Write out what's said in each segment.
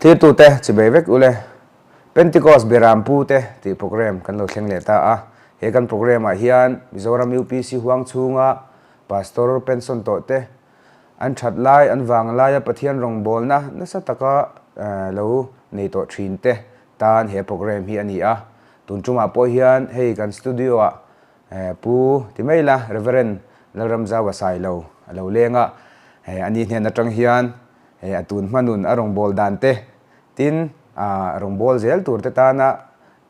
Thirtute chibei vek ule. Pentecost Beram Pute tih program kan lo thleng leh ta a. He kan program ah hian Mizoram UPC huang chhunga Pastor pension tawh te an that lai an vang laia Pathian rawngbawlna nasa taka lo nei tawh thin te tan he program hi a ni a. Tun tumah pawh hian hei kan studio ah Pu ti mai la Reverend Lalramzaua Sailo a lo leng a. Ani hnen atang hian Hei a tun hmanun a rawngbâwl dan te, tin a rawngbâwl zel tur te tana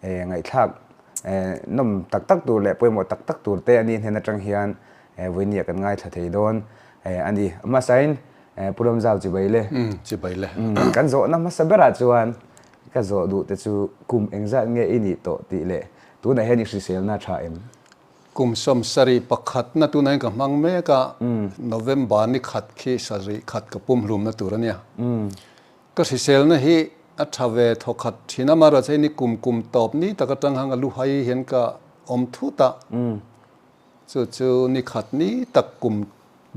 ngaihthlak nawm tak tak tur leh pawimawh tak tak tur te a ni hnen atang hian vawinia kan ngaithla thei dawn a ni. Hmasain Pu Ramzau chibai le. Chibai le. Kan zawhna hmasa berah chuan ka zawh duh te chu kum engzat nge i nih tawh tih leh tunah hian i hriselna tha em? Kum 71na tunah hian ka hmang mek a, November ni khat khi sarih khat ka pum hlumna tur a nia. Ka hriselna hi a tha ve thaw khat thin a, amaherawhchu hei ni kum kum tawp ni tak atang hang a luhai hian ka awm thut a, chu chu ni khat ni tak kum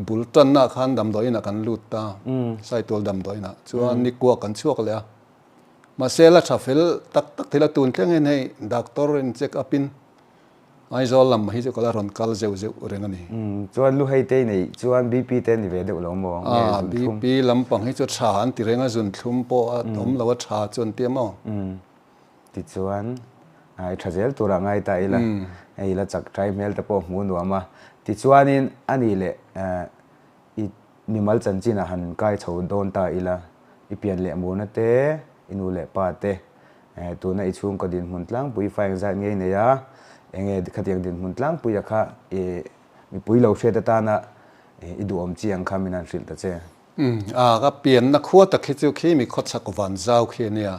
bul tanna khan damdawiinah kan lut ta, Saitual damdawiinah chuan ni kuak kan chhuak leh a. Mahse la tha fel tak tak thil a tun thleng hian hei doctor in check up in Aizawl lam hi chu ka la rawn kal zeuh zeuh reng a ni. Chuan lu hei te i neih chuan BP te ni ve deuh lo maw? Nge zunthlum? BP lampang hi chu tha an ti reng a, zunthlum pawh a awm lo a tha chu an ti a maw? Tichuan i tha zel turah ngai ta ila, hei la chak tai hmel te pawh hmuh nuam a. Tichuanin a nih leh i mimal chanchinah han kai chho dawn ta ila, i pian leh murna te, i nu leh pa te, Tuna i chhungkaw dinhmun tlangpui fa engzat ngei nei a, enge khatiang dinhmun tlangpuia kha i mipui lo hriat atana i duhawm chi ang kha min han hrilh ta che. A, ka pianna khua tak hi chu khi mi khawchhak van zau khi a nia.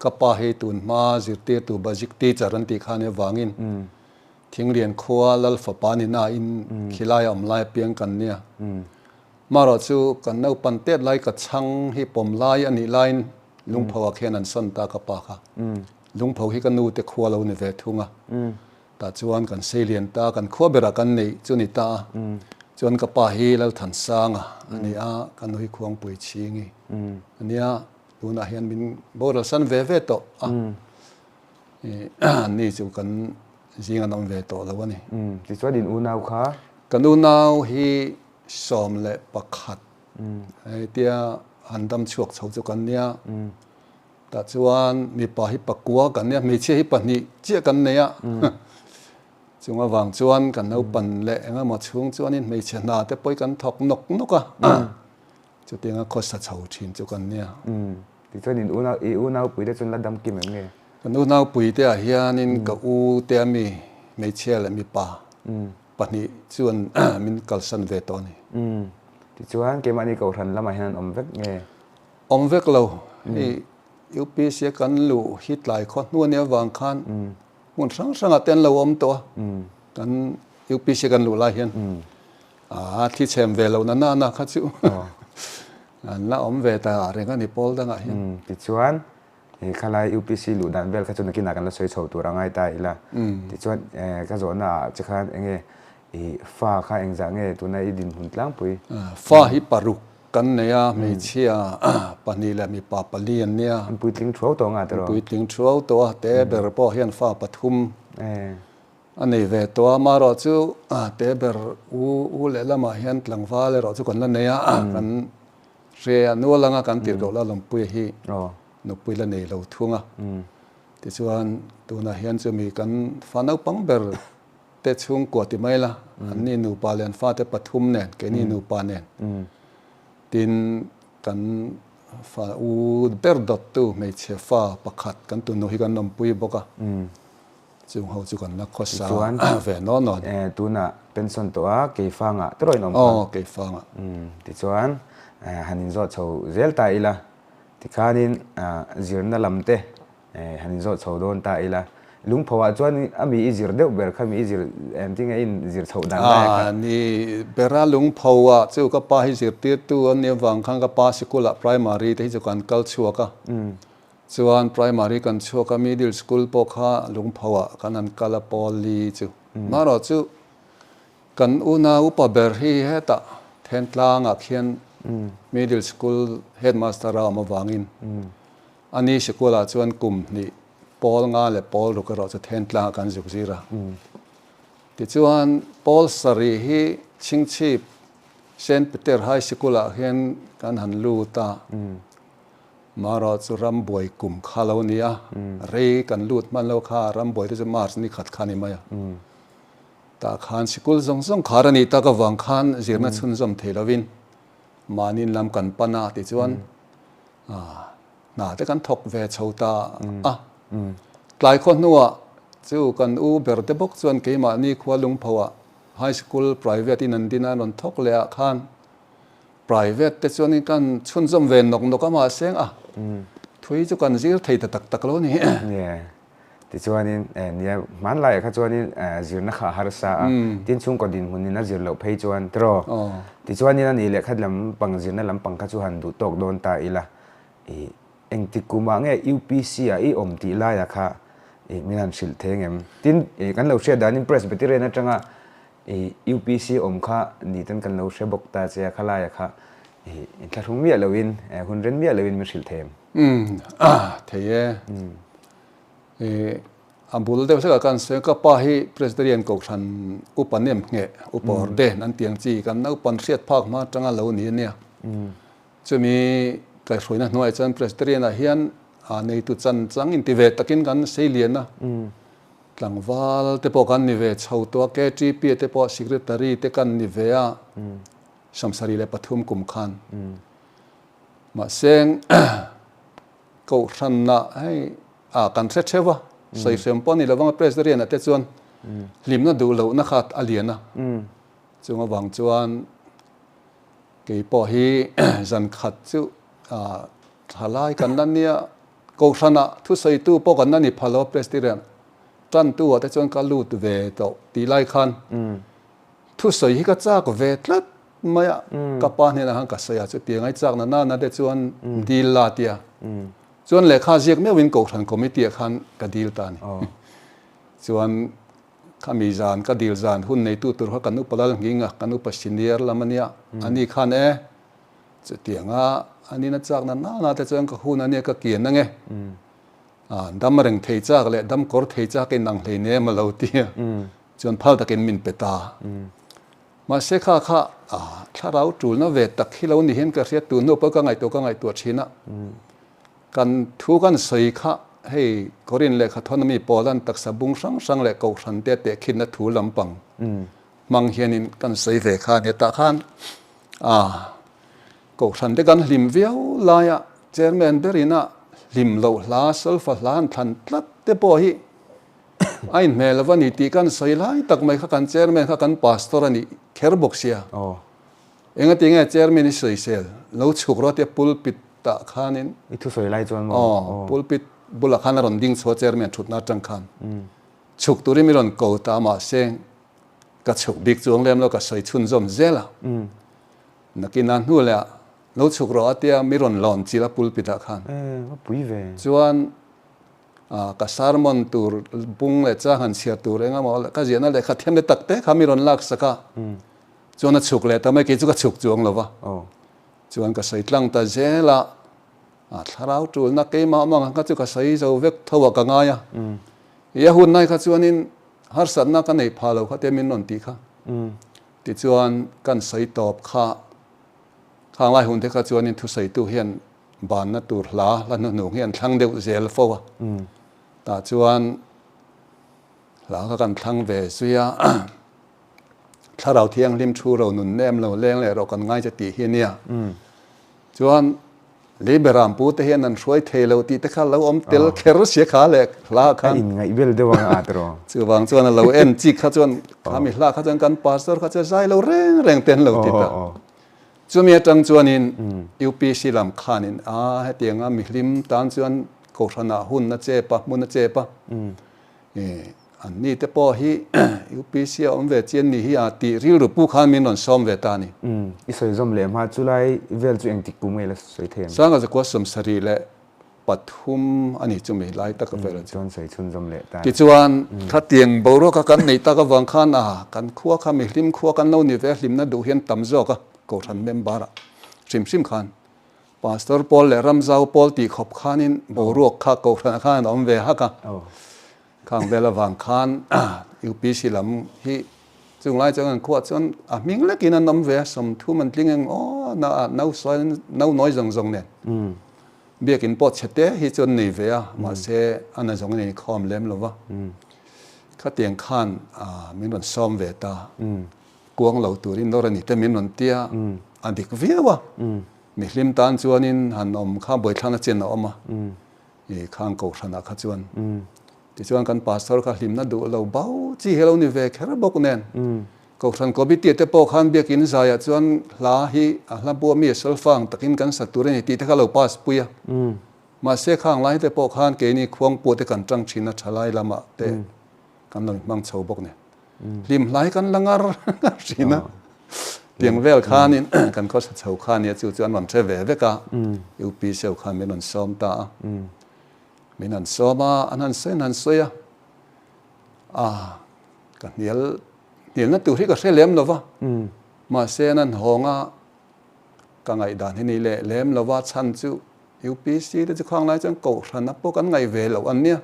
Ka pa hi tun hma zirtirtu basic teacher an tih kha nia vangin Thinglian khua Lal fapa ni nain khilai a awm lai apiang kan nia. Marawh chu kan naupan tet lai ka chhang hi pawm lai a nih laiin Lungpho ah khian an sawn ta ka pa kha. Lungpho hi ka nu te khua lo ni ve thung a. Tah chuan kan sei lian ta, kan khua berah kan neih chu ni ta a. Chuan ka pa hi Lalthansanga a ni a, ka nu hi Khuangpui Chhingi a nia. Tunah hian min boral san ve ve tawh a. Ni chu kan zing an awm ve tawh lo a ni. Tichuan in unau kha? Kan unau hi 11. Hetia han dam chhuak chho chu kan nia. Tah chuan mipa hi pakua kan nia, hmeichhia hi pahnih chiah kan nei a. Chung avang chuan kan naupan leh eng emaw chhung chuanin hmeichhe hna te pawh hi kan thawk nawk nawk a. Chutianga khawsa chho thin chu kan nia. Tichuan in unau, i unaupui te chuan la dam kim em nge? Kan unaupui te ah hianin ka u te ami hmeichhia leh mipa Pahnih chuan min kalsan ve tawh a ni. Umm. Tichuan keimahni kohhran lamah hian an awm vek nge? Awm vek lo. Hei UPC a kan luh hi tlai khaw hnu a nih avang khan hmun hrang hrangah te an lo awm tawh a. Kan UPC kan luh lai hian a thi chhem ve lo na na na kha chu an la awm ve ta reng a ni pawl dangah hian. Tichuan He khalai UPC luh dan vel kha chu nakinah kan la sawi chho tur a ngai ta ila. Tichuan ka zawhna ah che khan enge i fa kha engzah nge tuna i dinhmun tlangpui? Fa hi paruk kan nei a, hmeichhia pahnih leh mipa pali an nia. An puitling thuau tawh nga tiraw? An puitling thuau tawh a, te ber pawh hian fa pathum a nei ve tawh a, amaherawh chu te ber u u lehlamah hian tlangval erawh chu kan la nei a, kan Hre a nual anga kan tirh loh la lawmpuia hi nupui la nei lo thung a. Tichuan tunah hian chumi kan fa naupang ber te chhungkua ti mai la, anni nupa leh an fate pathum nen, keini nupa nen tin kan fa u ber dawttu hmeichhe fa pakhat kan tunu hi kan lawmpui bawk a. Chung ho chu kan la khawsa ve naw naw a ni. Tichuan tunah pension tawh a Keifangah te rawh in awm kha. Aw Keifangah. Tichuan han inzawh chho zel ta ila, tikhanin zirna lam te han inzawh chho dawn ta ila, lungpho ah chuan a mi i zir deuh ber kha mi i zir engtin nge i inzir chhoh dan lai kha. Ni bera lungpho ah chu ka pa hi zirtirtu a nih avang khan ka pa sikul ah primary te hi chu kan kal chhuak a. Chuan primary kan chhuak a, middle school pawh kha lungpho ah kan han kal a pawl li chu. Marawh chu kan una upa ber hi hetah Thentlang ah khian middle school headmaster a awm avangin A ni sikulah chuan kum hnih pawl nga leh pawl ruk erawh chu then tlangah kan zuk zir a. Tichuan pawl sarih hi Chhingchhip Saint Peter High Sikulah hian kan han lut a. Marawh chu rambuai kum kha lo ni a, rei kan lut hman lo kha rambuai te chu March ni khat kha a ni mai a. Tah khan sikul zawng zawng khar a nih tak avang khan zirna chhunzawm thei lovin mahniin lam kan pan a tichuan hna te kan thawk ve chho ta a. Tlai khaw hnuah chu kan u ber te bawk chuan keimahni khua Lungphoah High School private in an din a an rawn thawk leh ah khan Private te chuanin kan chhunzawm ve nawk nawk a mahse a thui chu kan zir thei ta tak tak lo a ni. Nia, tichuanin nia hmanlaiah kha chuanin zirna kha a harsa a, tin chhungkaw dinhmunin a zir loh phei chuan tiraw? Tichuanin a nih leh khat lampang zirna lampang kha chu han duh tawk dawn ta ila i engtik kumah nge UPC ah i awm tih laiah kha i min han hrilh thei angem? Tin kan lo hriat danin Presbyterian atanga I UPC awm kha ni ten kan lo hre bawk ta che a, khalaia kha i inthlahrung miah loin, hun ren miah loin min hrilh thei em? Umm, thei e. I a bul deuh hlekah khan sawi ka pa hi Presbyterian Kohhran upa nem ngheh, upa orden an tih ang chi kan naupan hriat phak hma atanga lo ni a nia. Chumi kaihhruaina hnuaiah chuan Presbyterian ah hian a neitu chan chang inti ve takin kan sei lian a. Tlangval te pawh kan ni ve chho tawh a, KTP te pawh Secretary te kan ni ve a, 73 kum khan. Mahse Kohhranna hei a kan hre theuh a, sawihrem pawh a ni lo vang a, President-a te chuan hlimna duh lohna kha a lian a, chung avang chuan kei pawh hi zan khat chu thalai kan la nia. Kohhranah thusawitu pawh kan la ni phal lo, Presbyterian tantu ah te chuan ka lut ve tawh tih lai khan thusawi hi ka chak ve tlat mai a, ka pa hnenah khan ka sawi a, chutiang ai chakna nana te chuan dil la tia chuan lehkha ziak meuhin Kohhran committee ah khan ka dil ta a ni. Chuan khami zan ka dil zan hun neitu tur kha kan upa Lalnginga, kan upa senior lam a nia, ani khan e Chutianga a nina chakna nana te chuan ka hun a nia ka kian ange. A dam reng thei chak leh dam kawr thei chak in ang hlei nem a lo ti a. Chuan phal takin min pe ta. Mahse kha kha a thlarau tulna ve tak hi lo ni hian ka hriat tun hnu pawh ka ngaihtuah ka ngaihtuah thin a. Kan thu kan sawi kha hei Korin lehkha thawn ami Paulan taksa bung hrang hrang leh kohhran te tehkhinna thu lampang hmang hianin kan sawi ve kha a nia tah khan A, Kohhran te kan hlim viau laia Chairman berin a hlim loh hla, solfa hla an thlan tlat te pawh hi a inhmel lo a ni tih kan sawi lai tak mai kha kan Chairman kha kan Pastor a nih kher bawk sia. Engati nge Chairman i sawisel lo chhuk rawh tia pulpit ah khanin I thusawi lai chuan maw? Aw, pulpit bulah khan a rawn ding chhuah Chairman thutna atang khan chhuk turin mi rawn ko ta mahse Ka chhuk bik chuang lem lo ka sawi chhunzawm zel a. Nakin a hnu leh ah lo chhuk rawh a tia mi rawn lawn chil a pulpit ah khan. Va pui ve. Chuan ka sermon tur bung leh chang han chhiar tur eng emaw ka ziahna lehkha thiam leh tak te kha mi rawn lak sak a. Chuan a chhuk leh ta mai kei chu ka chhuk chuang lo va. Chuan ka sawi tlang ta zel a. Thlarau tulna keimah mang ang kha chu ka sawi zo vek tho ah ka ngai a. I a hun lai kha chuanin Harsatna ka nei pha lo kha te min rawn tih kha. Tichuan kan sawi tawp kha khang lai hun te kha chuanin thusawitu hian banna tur hla hla hnuhnung hi an thlang deuh zel fo a. Tah chuan hla kha kan thlang ve zui a. Thlarau Thianghlim thu ro nun nem lo leng leh rawh kan ngai che tih hi a nia. Chuan Lei beram pu te hian an hruai thei lo tih te kha lo awm tel kher sia kha leh hla khan. A inngaih vel deuh ang a tiraw. Chuvang chuan a lo en chik kha chuan khami hla kha chuan kan pastor kha chuan zai lo reng reng te an lo ti ta. Chumi atang chuanin UPC lam khanin a hetianga mihlim tan chuan kohhranah hun a chep a, hmun a chep a. An ni te pawh hi UPC a awm ve chian ni hi a tih rilru pu khan min rawn sawm ve ta a ni. Umm, i sawi zawm leh hma chu lai vel chu engtik kum nge la sawi thei ang? Sanga zakua 73 a ni chumi lai taka vel a chu. Chuan sawi chhun zawm leh ta. Tichuan khatiang boruaka kan neih tak avang khan a kan khua kha mihlim khua kan lo ni ve a hlimna duh hian tam zawk a Kohhran member ah hrim hrim khan. Pastor pawl leh Ramzau pawl tih khawp khanin boruak kha Kohhranah khan an awm ve hak a. Khang vel avang khan UPC lam hi chung lai chuan an khuah chuan a hming lekin an awm ve a, 30 an tling eng aw na a no sawi no nawi zawng zawng nen. Biakin pawh chhe te hi chuan nei ve a, mahse a na zawng in inkhawm lem lo va. Khatiang khan min rawn sawm ve ta. Kuang lo turin nawr a ni te min rawn tia, a dik viau a. Mihlim tan chuanin han awm kha buaithlakna chen a awm a. I khang kohhranah kha chuan tichuan kan pastor kha hlimna duh lo bau chi hi a lo ni ve kher bawk nen kohhran committee te pawh khan biakin zaiah chuan hla hi a hla bua mi a solfa ang takin kan sa tur a ni tih te kha lo pass pui a. Mahse khang lai te pawh khan keini khuangpua te kan tang thin a thalai lamah te kan lo inhmang chho bawk nen hlim hlai kan la ngar ngar thin a. Tiang vel khanin kan khawsa chho kha nia chu chu an rawn hre ve vek a, UPC ho khan min rawn sawm ta a. Min han sawm a, an han sawi an han sawi a, a ka hnial hnialna tur hi ka hre lem lo va, mahse an han hawng a, ka ngaihdan hi ni leh lem lo va, chhan chu UPC te chu khang lai chuan Kohhrana pawh kan ngaih ve loh an nia.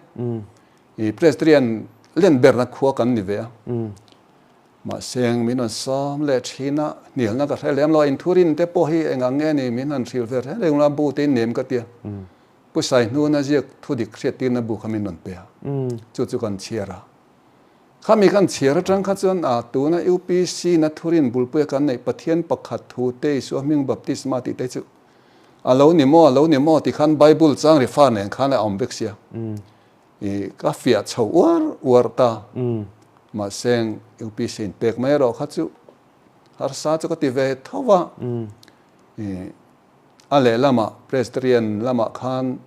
I Presbyterian len berna khua kan ni ve a. Mahse min rawn sawm leh thin a, hnialna ka hre lem lo a, inthurin te pawh hi eng ang nge ni min han hrilh ve reng reng la, bu te in nem ka tia. Pu Saihnuna ziak thu dik hriattirna bu kha min rawn pe a, chu chu kan chhiar a. Khami kan chhiar atang kha chuan a tuna UPC na thurin bulpuia kan neih Pathian pakhat thu te Isua hming baptisma tih te chu a lo ni maw, a lo ni maw ti khan Bible chang ri far nen khan a awm vek sia. I ka fiah chho uar uar ta. Mahse UPC in pek mai erawh kha chu harsa chu ka ti ve tho va. I a lehlamah Presbyterian lamah khan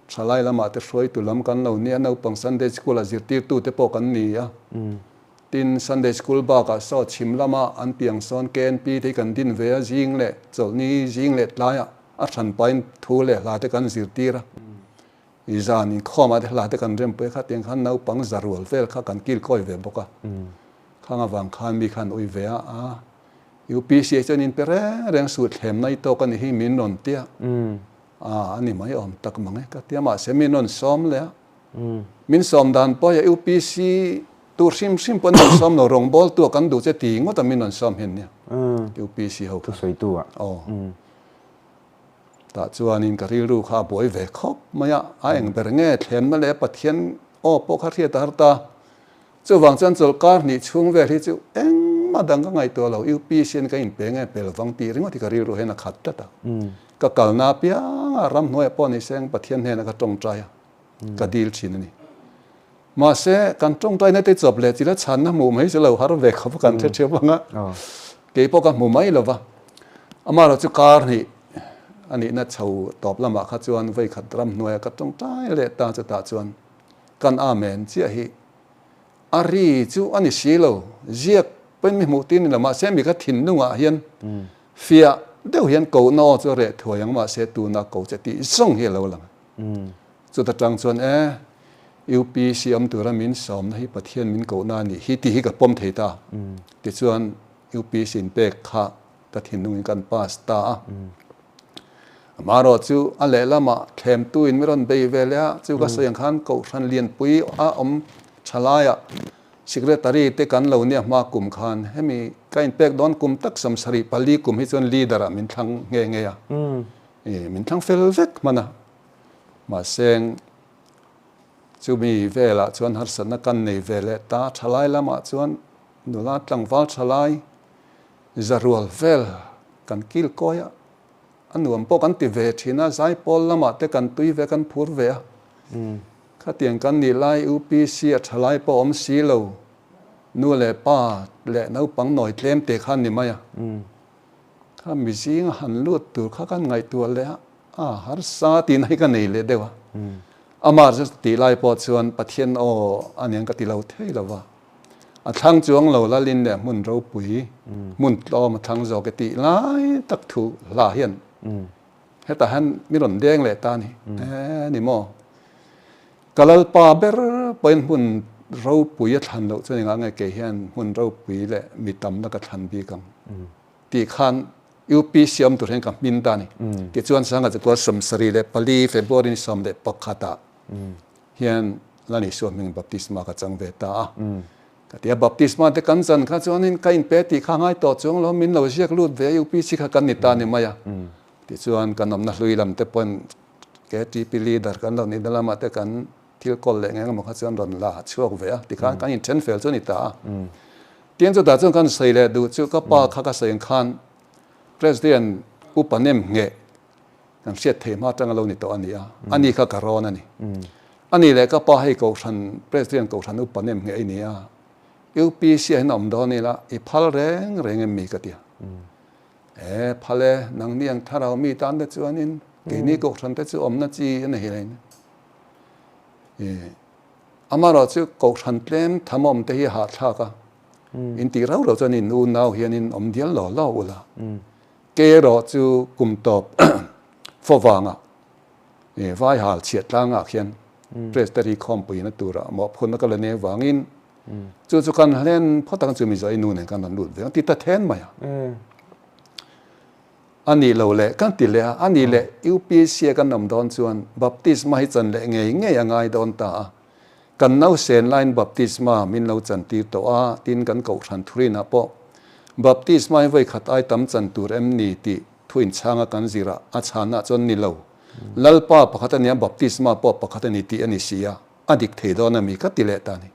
thalai lamah te hruaitu lam kan lo nia, naupang Sunday School-a zirtirtu te pawh kan ni a. Tin, Sunday School bakah saw chhim lama an piang sawn KNP te hi kan din ve a, zing leh chawlhni zing leh tlaiah a hranpain thu leh hla te kan zirtir a. I zan inkhawmah te hla te kan rempui a kha tiang khan naupang za rual vel kha kan kil kawi ve bawk a. Khang avang khan mi khan ui ve a, a UPC ah chuan in pe reng reng suh thlem nai tawk a ni hi min rawn tia. A a ni mai awm tak mang e ka tia mahse min rawn sawm leh a. Min sawm dan pawh hi UPC tur hrim hrim pawh an rawn sawm lo rawngbawl tu ah kan duh che ti ngawt a min rawn sawm hian nia UPC ho khan. Thusawitu ah. Aw. Tah chuanin ka rilru kha a buai ve khawp mai a, a eng ber nge thlenna leh Pathian aw pawh kha hriat a har ta. Chuvang chuan chawlhkar hnih chhung vel hi chu engmah dang ka ngaihtuah lo, UPC in ka inpe nge pel vang tih ringawt hi ka rilru hian a khat tlat a. Ka kalna apianga ramhnuaiah pawh ni seng Pathian hnenah ka tawngtai a, ka dil thin a ni. Mahse, kan tawngtaina te chawp leh chila chhanna hmuh mai chu lo har ve khawp a kan hre theuh ang a, kei pawh ka hmu mai lo va. Amaherawh chu kar hnih a nihna chho tawp lamah kha chuan vawikhat ramhnuaia ka tawngtai leh ta chutah chuan kan Amen chiah hi a ri chu a ni si lo, ziak pawhin mi hmuh tir ni lo mahse mi kha thinlungah hian fiah deuh hian kohna aw chu a reh thuai ang mahse tuna ko che tih zawng hi a lo lang. Chuta tang chuan e, UPC awm tura min sawmna hi Pathian min kohna a nih hi tih hi ka pawm thei ta. Tichuan UPC inpek kha ka thinlungin kan pass ta a. Amaherawh chu a lehlamah thlemtuin min rawn bei ve leh a, chu ka sawi ang khan Kohhran Lianpui a awm tha laiah Secretary te kan lo nia hma kum khan hemi ka inpek dawn kum tak 74 kum hi chuan leader ah min thlang nghe nghe a. Min thlang fel vek hman a. Mahse, chumi velah chuan harsatna kan nei ve leh ta. Thalai lamah chuan nula tlangval thalai za rual vel kan kil kawi a, a nuam pawh kan ti ve thin a, zaipawl lamah te kan tui ve, kan phur ve a. Khatiang kan nih lai UPC a thalai pawh awm si lo, nu leh pa leh naupang nawi tlem te kha an ni mai a. Kha mizing a han lut tur kha kan ngaihtuah leh a, a harsa tihna hi ka nei leh deuh a. Amah chu tih lai pawh chuan Pathian aw a niang ka ti lo thei lo va. A thlang chuang lo lalin leh hmun ropui, hmun tlawm a thlang zawk e tih lai tak thu hla hian hetah hian mi rawn deng leh ta a ni. E ni maw? Ka Lalpa ber pawhin hmun ropui a thlan loh chuan engah nge kei hian hmun ropui leh mi tamna ka thlan bik ang tih khan. UPC awm tur hian ka hmin ta a ni. Tichuan Sangha Chakua 74 February ni 11 ah hian Lal Isua hming baptisma ka chang ve ta a. Ka ti a, baptisma te kan chan kha chuanin ka inpe tih kha ngai tawh chuang lo, min lo ziak lut ve a UPC kha kan ni ta a ni mai a. Tichuan kan awmna hlui lam te pawhin KTP leader kan lo nihna lamah te kan thil kawl leh ngeng emaw kha chuan rawn la chhuak ve a, tikhan kan inthen fel chu a ni ta a. Tin chutah chuan kan sawi leh duh chu ka pa kha ka sawi ang khan President upa nem ngheh kan hriat thei hma atanga lo ni tawh a ni a, ani kha ka rawn a ni. Ani leh ka pa hei kohhran President kohhran upa nem ngheh i ni a, UPC ah hian a awm dawn ila i phal reng reng em mi ka ti a. E phal e, nangni ang thlarau mi tan te chuanin keini kohhran te chu awmna chi a ni hlei. Amaherawh chu kohhran tlem thamawm te hi a hahthlak a, in tih rau rau chuan in unau hianin awm dial law law ula. Kei erawh chu kum tawp fo vanga vai hal chhiat tlangah khian Presbytery khawmpuina tura mawhphurhna ka la nei avangin chu chu kan hlen phawt ang chu Mizo i nu nen kan rawn lut ve ang ti ta then mai a. A nih lo leh kan ti leh a, a nih leh UPC a kan awm dawn chuan baptisma hi chan leh ngei ngei a ngai dawn ta a, kan nausen laiin baptisma min lo chan tir tawh a, tin kan kohhran thurinah pawh baptisma hi vawi khat ai tam chan tur em ni tih thu inchhanga kan zir a, a chhanah chuan ni lo, Lalpa pakhat a nia baptisma pawh pakhat a ni tih a ni si a, a dik thei dawn a mi ka ti leh ta a ni.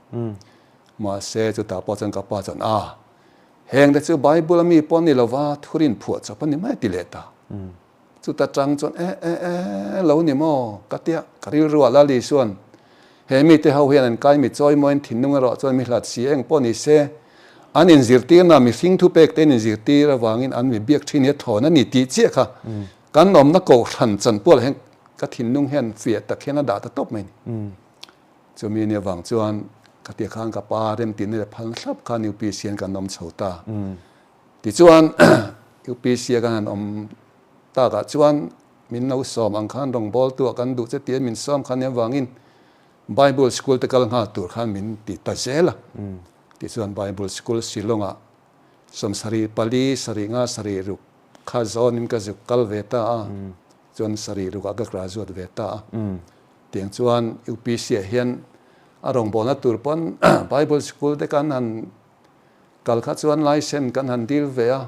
Mahse chutah pawh chuan ka pa chuan a. Heng te chu Bible a mi pawh ni lova thurin phuah chawp a ni mai ti leh ta. Chuta tang chuan e e e lo ni maw ka tia ka rilru ah Lal Isuan he mite ho hian an kai mi chawi mawiin thinlung erawh chuan mi hlat si eng pawh ni se an inzirtirna mihring thupek te an inzirtir avangin an mi biak thin hi a thawn a ni tih chiah kha kan awmna kohhran chanpual hian ka thinlung hian fiah tak hian a dah ta tawp mai ni. Chumi ni avang chuan ka ti khan ka pa remtihna leh phalna thlap khan UPC an kan awm chho ta. Tichuan UPC a kan han awm takah chuan min lo sawm ang khan rawngbawltu ah kan duh che tia min sawm khan ni avangin Bible School te kal nghal tur khan min ti ta zel a. Tichuan Bible School Shillong ah 74, sarih nga, sarih ruk kha zawnin ka zuk kal ve ta a, chuan sarih ruk ah ka graduate ve ta a. Tiang chuan UPC ah hian a rawngbawlna tur pawn Bible School te kan han kal kha chuan license kan han dil ve a,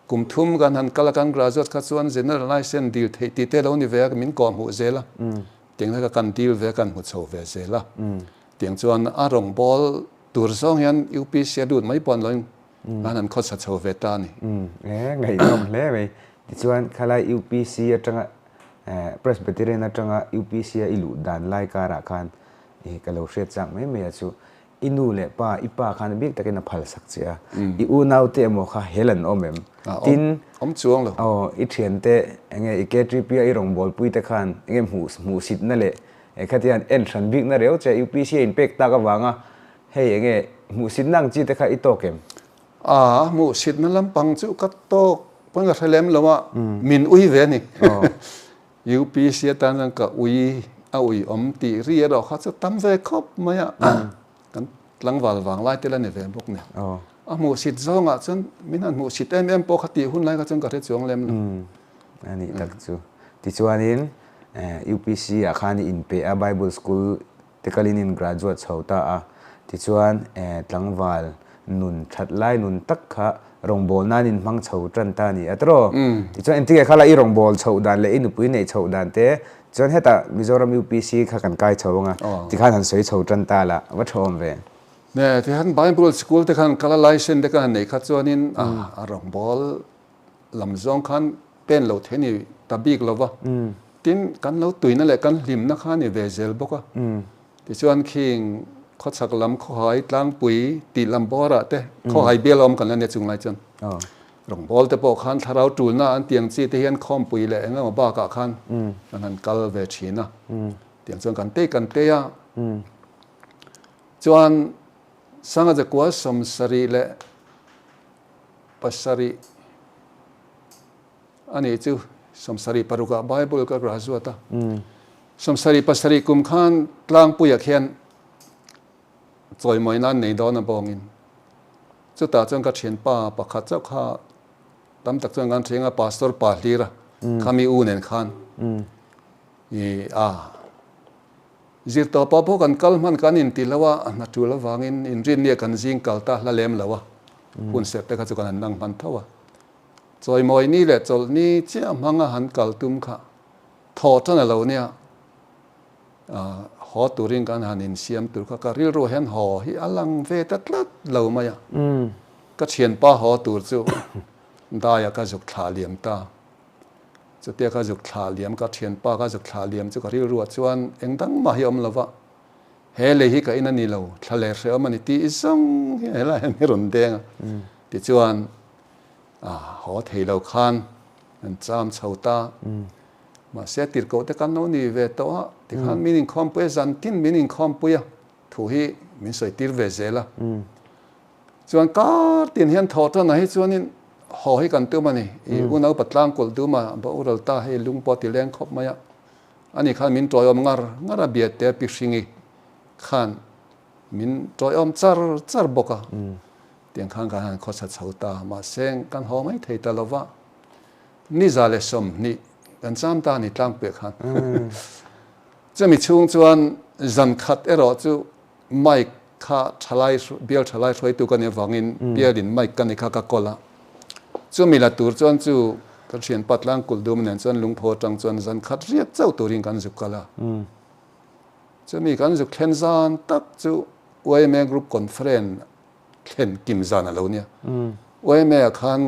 kum thum kan han kal a kan graduate kha chuan general license dil theih tih te lo ni ve a min kawh hmuh zel a, tiang kha kan dil ve a kan hmu chho ve zel a. Tiang chuan a rawngbâwl tur zawng hian UPC a lut mai pawh an lo an han khawsa chho ve ta a ni. E ngaihnawm hle mai. Tichuan khalai UPC atanga Presbyterian atanga UPC a i luh dan lai karah khan i ka lo hriat chak mai mai a chu i nu leh pa i pa khan bik takin a phal sak che a i unau te emaw kha hel an awm em? Tin awm chuang lo. Aw i thiante enge i KTP a i rawngbâwl pui te khan enge hmuh hmuhsitna leh khatiang en hran bikna reu che UPC a inpek tak avanga hei enge hmuhsitna ang chi te kha i tawk em? A hmuhsitna lampang chu ka tawk pawn ka hre lem lo a, min ui ve a ni. UPC atan chuan ka ui a ui awm tih ri erawh kha chu tam ve khawp mai a, kan tlangval vang lai te la ni ve bawk nen. A hmuhsit zawngah chuan min han hmuhsit em em pawh kha tih hun lai kha chuan ka hre chuang lem lo. A nih tak chu. Tichuanin UPC ah khan i inpe a, Bible School Te kalin in graduate chho ta a, tichuan tlangval nun that lai nun tak kha rawngbâwl nan in hmang chho tan ta a ni a tiraw? Tichuan engtinge kha la i rawngbâwl chhoh dan leh i nupui neih chhoh dan te chuan hetah Mizoram UPC kha kan kai chho anga tikhan han sawi chho tan ta la, va tha awm ve. Ne, tikhan Bible school te khan kal a license te khan han neih kha chuanin a rawngbâwl lam zawng khan pen lo thei ni ta bik lo va, tin kan lo tuina leh kan hlimna kha a ni ve zel bawk a. Tichuan khing khawchhak lam khawhai tlangpui tih lam bawrah te khawhai bial awm kan la nia chung lai chuan rawngbâwl te pawh khan thlarau ṭulna an tiang chi te hian khawmpui leh eng emaw bakah khan kan han kal ve ṭhin a, tiang chuan kan tei kan tei a. Chuan Sanga Zakua 77 a nih chu 76 ah Bible ka graduate a. 77 kum khan tlangpuiah khian chawimawi nan nei dawn a bawngin chutah chuan ka thianpa pakhat chauh kha Tam tak chuan kan ṭhiang a, Pastor pa hlir a, khami u nen khan i a zirtawpah pawh kan kal hman kan inti lo a, a hna ṭul avangin inrinnia kan zing kal ta hla lem lo a, hun serh te kha chu kan han nang hman tho a. Chawimawi ni leh chawlh ni chiah hmanga han kal tum kha thaw ṭan a lo nia. Haw turin kan han insiam tur kha ka rilru hian haw hi a lang ve ta tlat lo mai a. Ka thianpa haw tur chu daia ka zuk thlah liam ta. Chutia ka zuk thlah liam, ka thianpa ka zuk thlah liam chu ka rilruah chuan eng dang mah hi a awm lo va, he lei hi ka in a ni lo, thla leh hrehawm a ni tih zawng hi helai hian i rawn deng a. Tichuan haw thei lo khan an cham chho ta. Mahse tirhkoh te kan lo ni ve tawh a, tikhan min inkhawmpui a, zantin min inkhawmpui a, thu hi min sawi tir ve zel a. Chuan kar tin hian thawh tanah hi chuanin haw hi kan tum a ni. I unaupa tlangkulh duma boral ta hei lung pawh ti leng khawp mai a. Ani khan min tawiawm ngar ngar a, Biate Pi Hringi khan min tawiawm char char bawk a. Tiang khan kan han khawsa chho ta, mahse kan haw mai thei ta lo va. Ni 120 kan cham ta a ni tlangpuiah khan. Chumi chhung chuan zan khat erawh chu Mic kha thalai bial thalai hruaitu ka nih avangin bialin mic ka ni kha ka kawl a. Chumi la tur chuan chu ka thianpa tlangkulh dum nen chuan lungpho atang chuan zan khat riak chauh turin kan zuk kal a. Chumi kan zuk thlen zan tak chu yma Group Conference thlen kim zan a lo nia. Yma ah khan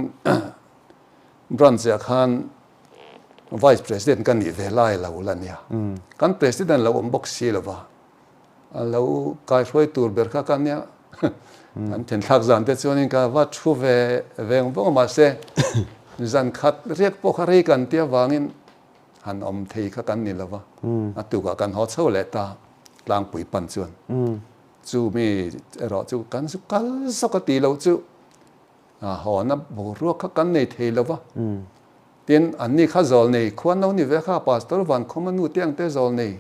branch ah khan Vice President ka nih ve lai lo la nia. Kan President lo awm bawk si lova. A lo kaihruai tur ber kha ka nia. An thenthlak zan te chuanin ka va thu ve veng vawng a mahse zan khat riak pawh kha rei kan ti avangin han awm thei kha kan ni lo va. A tukah kan haw chho leh ta tlangpui pan chuan. Chu mi erawh chu kan zu kal zawk a tih loh chu hawna boruak kha kan nei thei lo va. Tin, anni kha zawl nei khuan lo ni ve kha Pastor Vankhawma nu te ang te zawl nei.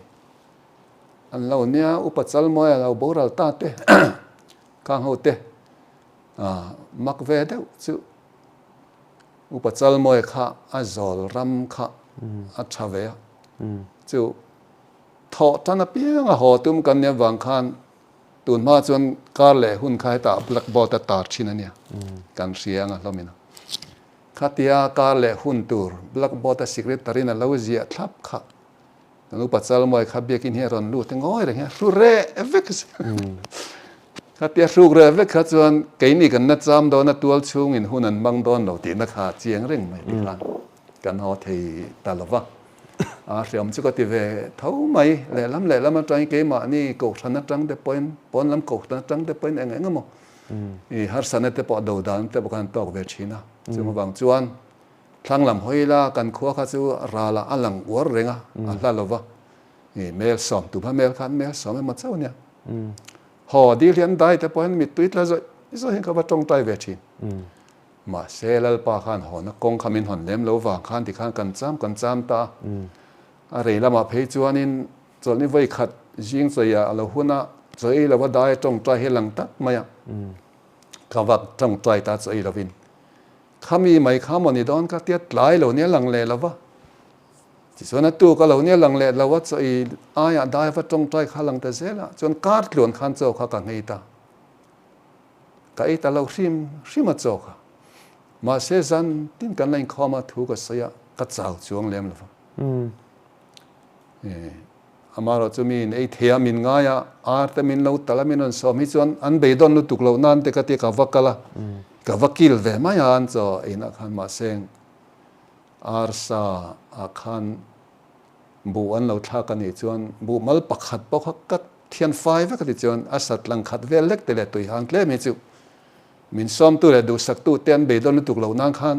An lo nia, Upa Chalmawia lo boral ta te, khang ho te mak ve deuh chu Upa Chalmawia kha a zawl ram kha a tha ve a, chu thawh tan apiang a haw tum kan nia vang khan tun hma chuan kar leh hun kha hetah blackboard a tar thin a nia, kan hria anga hlawmin a. Khatia kar leh hun tur blackboard a secretary in a lo ziah thlap kha Kan upa Chalmawi kha biakin hi a rawn lut ngawi reng hian hru reh vek a si. Khatia hruk reh vek kha chuan keini kan na cham dawn a tual chhungin hun an hmang dawn lo tihna kha a chiang reng mai ti khan kan haw thei ta lo va. A hriam chu ka ti ve tho mai, lehlam lehlam atangin keimahni kohhran atang te pawhin pawn lam kohhran atang te pawhin eng eng emaw i harsatna te pawh do dan te pawh khan an tawk ve thin a. Chung avang chuan Thlang lam hawi ila kan khua kha chu ralah a lang uar reng a, a hla lo va. I mel sawm tum a mel khan mel sawm emaw chauh ania. Haw dil hi an dai te pawh hian mittui tla zawih zawih hian ka va tawngtai ve thin. Mahse Lalpa khan hawna kawng kha min hawn lem lo vang khan tikhan kan cham kan cham ta a. A rei lamah phei chuanin chawlhni vawi khat zing chawih ah a lo hun a, chaw ei lo va dai a tawngtai hi a lang tak mai a. Ka va tawngtai ta chaw ei lovin. Khami mai kha maw ni dawn ka tia tlai lo nia lang leh lo va. Tichuan a tuk a lo nia lang leh lo a chaw i aiah dai va tawngtai kha lang ta zel a, chuan kar tluan khan chaw kha ka nghei ta. Ka ei ta lo hrim hrim a chaw kha. Mahse zan tin kan la inkhawm a thu ka sawi a, ka chau chuang lem lo va. Amaherawh chu miin ei thei a, min ngai a, ar te min lo tal a, min rawn sawm hi chuan an beidawn lutuk loh nan te ka tia ka va kal a, ka va kil ve mai a an chaw einah khan mahse arsa ah khan buh an lo thlak a nih chuan buh mal pakhat pawh kha ka thian fai vek a ti chuan a sat lang khat vel lek te leh tui hang tlem hi chu min sawmtu leh duhsaktu te an beidawn lutuk loh nan khan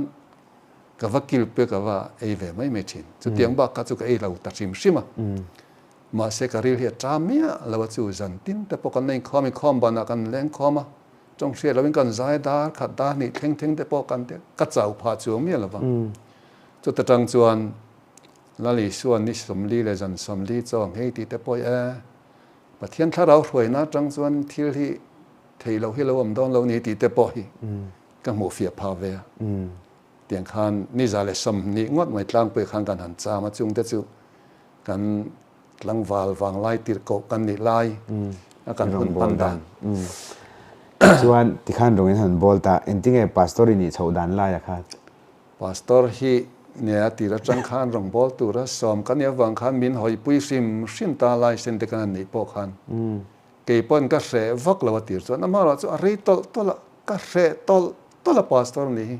Ka va kil pui a ka va ei ve mai mai thin. Chutiang bak kha chu ka ei lo ta hrim hrim a. Mahse ka ril hi a ṭam miah lo a chu zan tin te pawh kan la inkhawm inkhawm banah kan leng khawm a, tawng hriat loin kan zai dar khat dar hnih thleng thleng te pawh kan ti ka chau phah chuang miah lo va. Chuta tang chuan Lal Isua ni 40 leh zan 40 chaw ang hei tih te pawh e Pathian thlarau hruaina atang chuan thil hi theih loh hi lo awm dawn lo ni tih te pawh hi ka hmuh fiah phah ve a. Tiang khan ni 120 ngawt mai tlangpui khan kan han cham a, chungte chu kan tlangval vanglai tirhkoh kan nih lai a kan hun hman dan. Chuan tikhan rawngin han bawl ta, engtinge Pastor i nih chhoh dan laia khan? Pastor hi nia tir atang khan rawngbâwl tura sawm ka nih avang khan min hawipui hrim hrim ta lai sen te kan han neih pawh khan kei pawn ka hreh vak lo a tir chuan amaherawh chu a rei tawlh tawlh a, ka hreh tawlh tawlh a Pastor nih hi.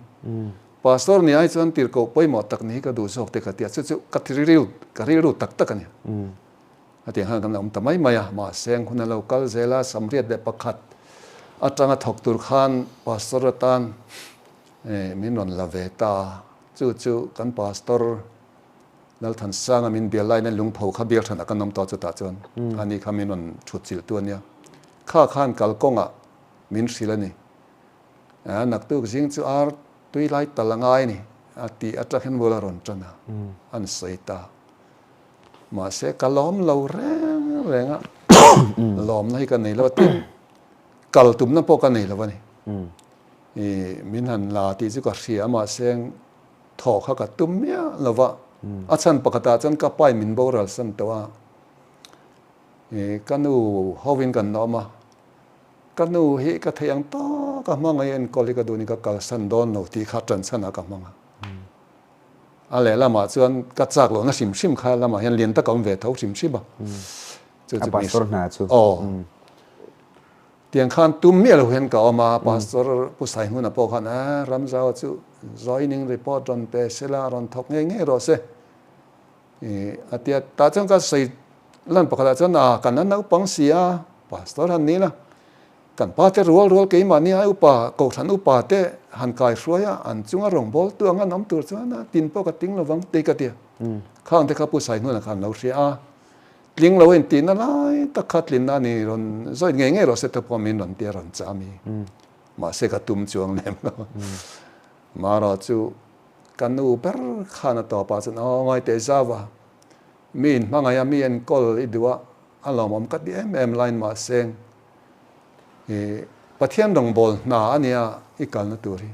Pastor nih ai chuan tirhkoh pawimawh tak nih hi ka duh zawk te ka ti a, chu chu ka rilru ka rilru tak tak a ni. Hetiang hian kan la awm ta mai mai a, mahse ang hun a lo kal zel a, 81 atanga thawk tur khan Pastor atan Min rawn la ve ta. Chu chu kan Pastor Lalthansanga min bial laiin a lungpho kha bial hranah kan awm tawh chutah chuan ani kha min rawn thut chilh tu a nia. Kha khan kalkawngah min hrilh a ni. Naktuk zing chu ar tui lai tal a ngai a ni a tih atang hian bul a rawn tan a, an sawi ta. Mahse ka lawm lo reng reng a, lawmna hi ka nei lo a, tin kal tumna pawh ka nei lo a ni. I min han la tih chu ka hria a, mahse thawh kha ka tum miah lo va, a chhan pakhatah chuan ka pa in min boral san tawh a, i ka nu hovin kan la awm a, ka nu hi ka theih ang tawk a hmangaih enkawl hi ka duh ni ka kalsan dawn lo tih kha ṭan chhanah ka hmang a, a lehlamah chuan ka chak lohna hrim hrim kha lamah hian lian tak a awm ve tho hrim hrim a, chu chu pastor hna chu. Aw. Tiang khan tum miah lo hian ka awm a, Pastor Pu Saihmuna pawh khan eh Ramzau chu joining report rawn pe sela rawn thawk ngei ngei rawh se i a tia. Tah chuan ka sawi lan pakhatah chuan a kan la naupang si a, Pastor han ni la, kan pa te rual rual keimahni ai upa Kohhran upa te han kai hruai a, an chunga rawngbâwl tu ang an awm tur chuan a tin pawh ka ting lovang tih ka ti a. Khang te kha Pu Saihmuna khan lo hria a. Tling lo intihna lai tak kha tlinna a ni rawn zawih ngei ngei rawh se te pawh min rawn ti a rawn chah a mi. Mahse ka tum chuang lem lo. Marawh chu ka nu ber khan a tawp ah chuan aw ngai teh zau a, mi in hmangaih a mi enkawl i duh a, a lawmawm ka ti em em laiin mahse i Pathian rawngbâwl hna a nia i kalna tur hi.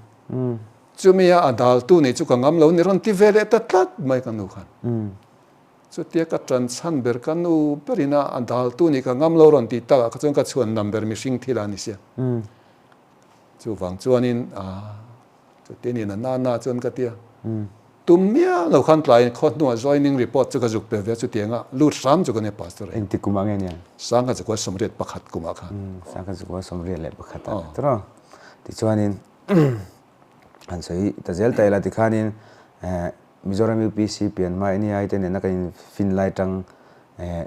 Chumi a a daltu nih chu ka ngam lo ni rawn ti ve leh ta tlat mai ka nu khan. Chutia ka ṭan chhan ber ka nu berin a a daltu nih ka ngam lo rawn tih takah kha chuan ka chhuan nam ber mihring thil a ni sia. Chuvang chuanin a chutia nin a nana chuan ka tia. Tum miah lo khan tlaiin khaw hnuah joining report chu ka zuk pe ve a chutianga lut hram chu ka nia pastor a. Engtik kum ah nge nia? 1981 kumah khan. 1981 ah tawh. Tichuanin han sawi ta zel ta ila tikhanin Mizoram UPC pian hma NEI te nena kan in fin lai tang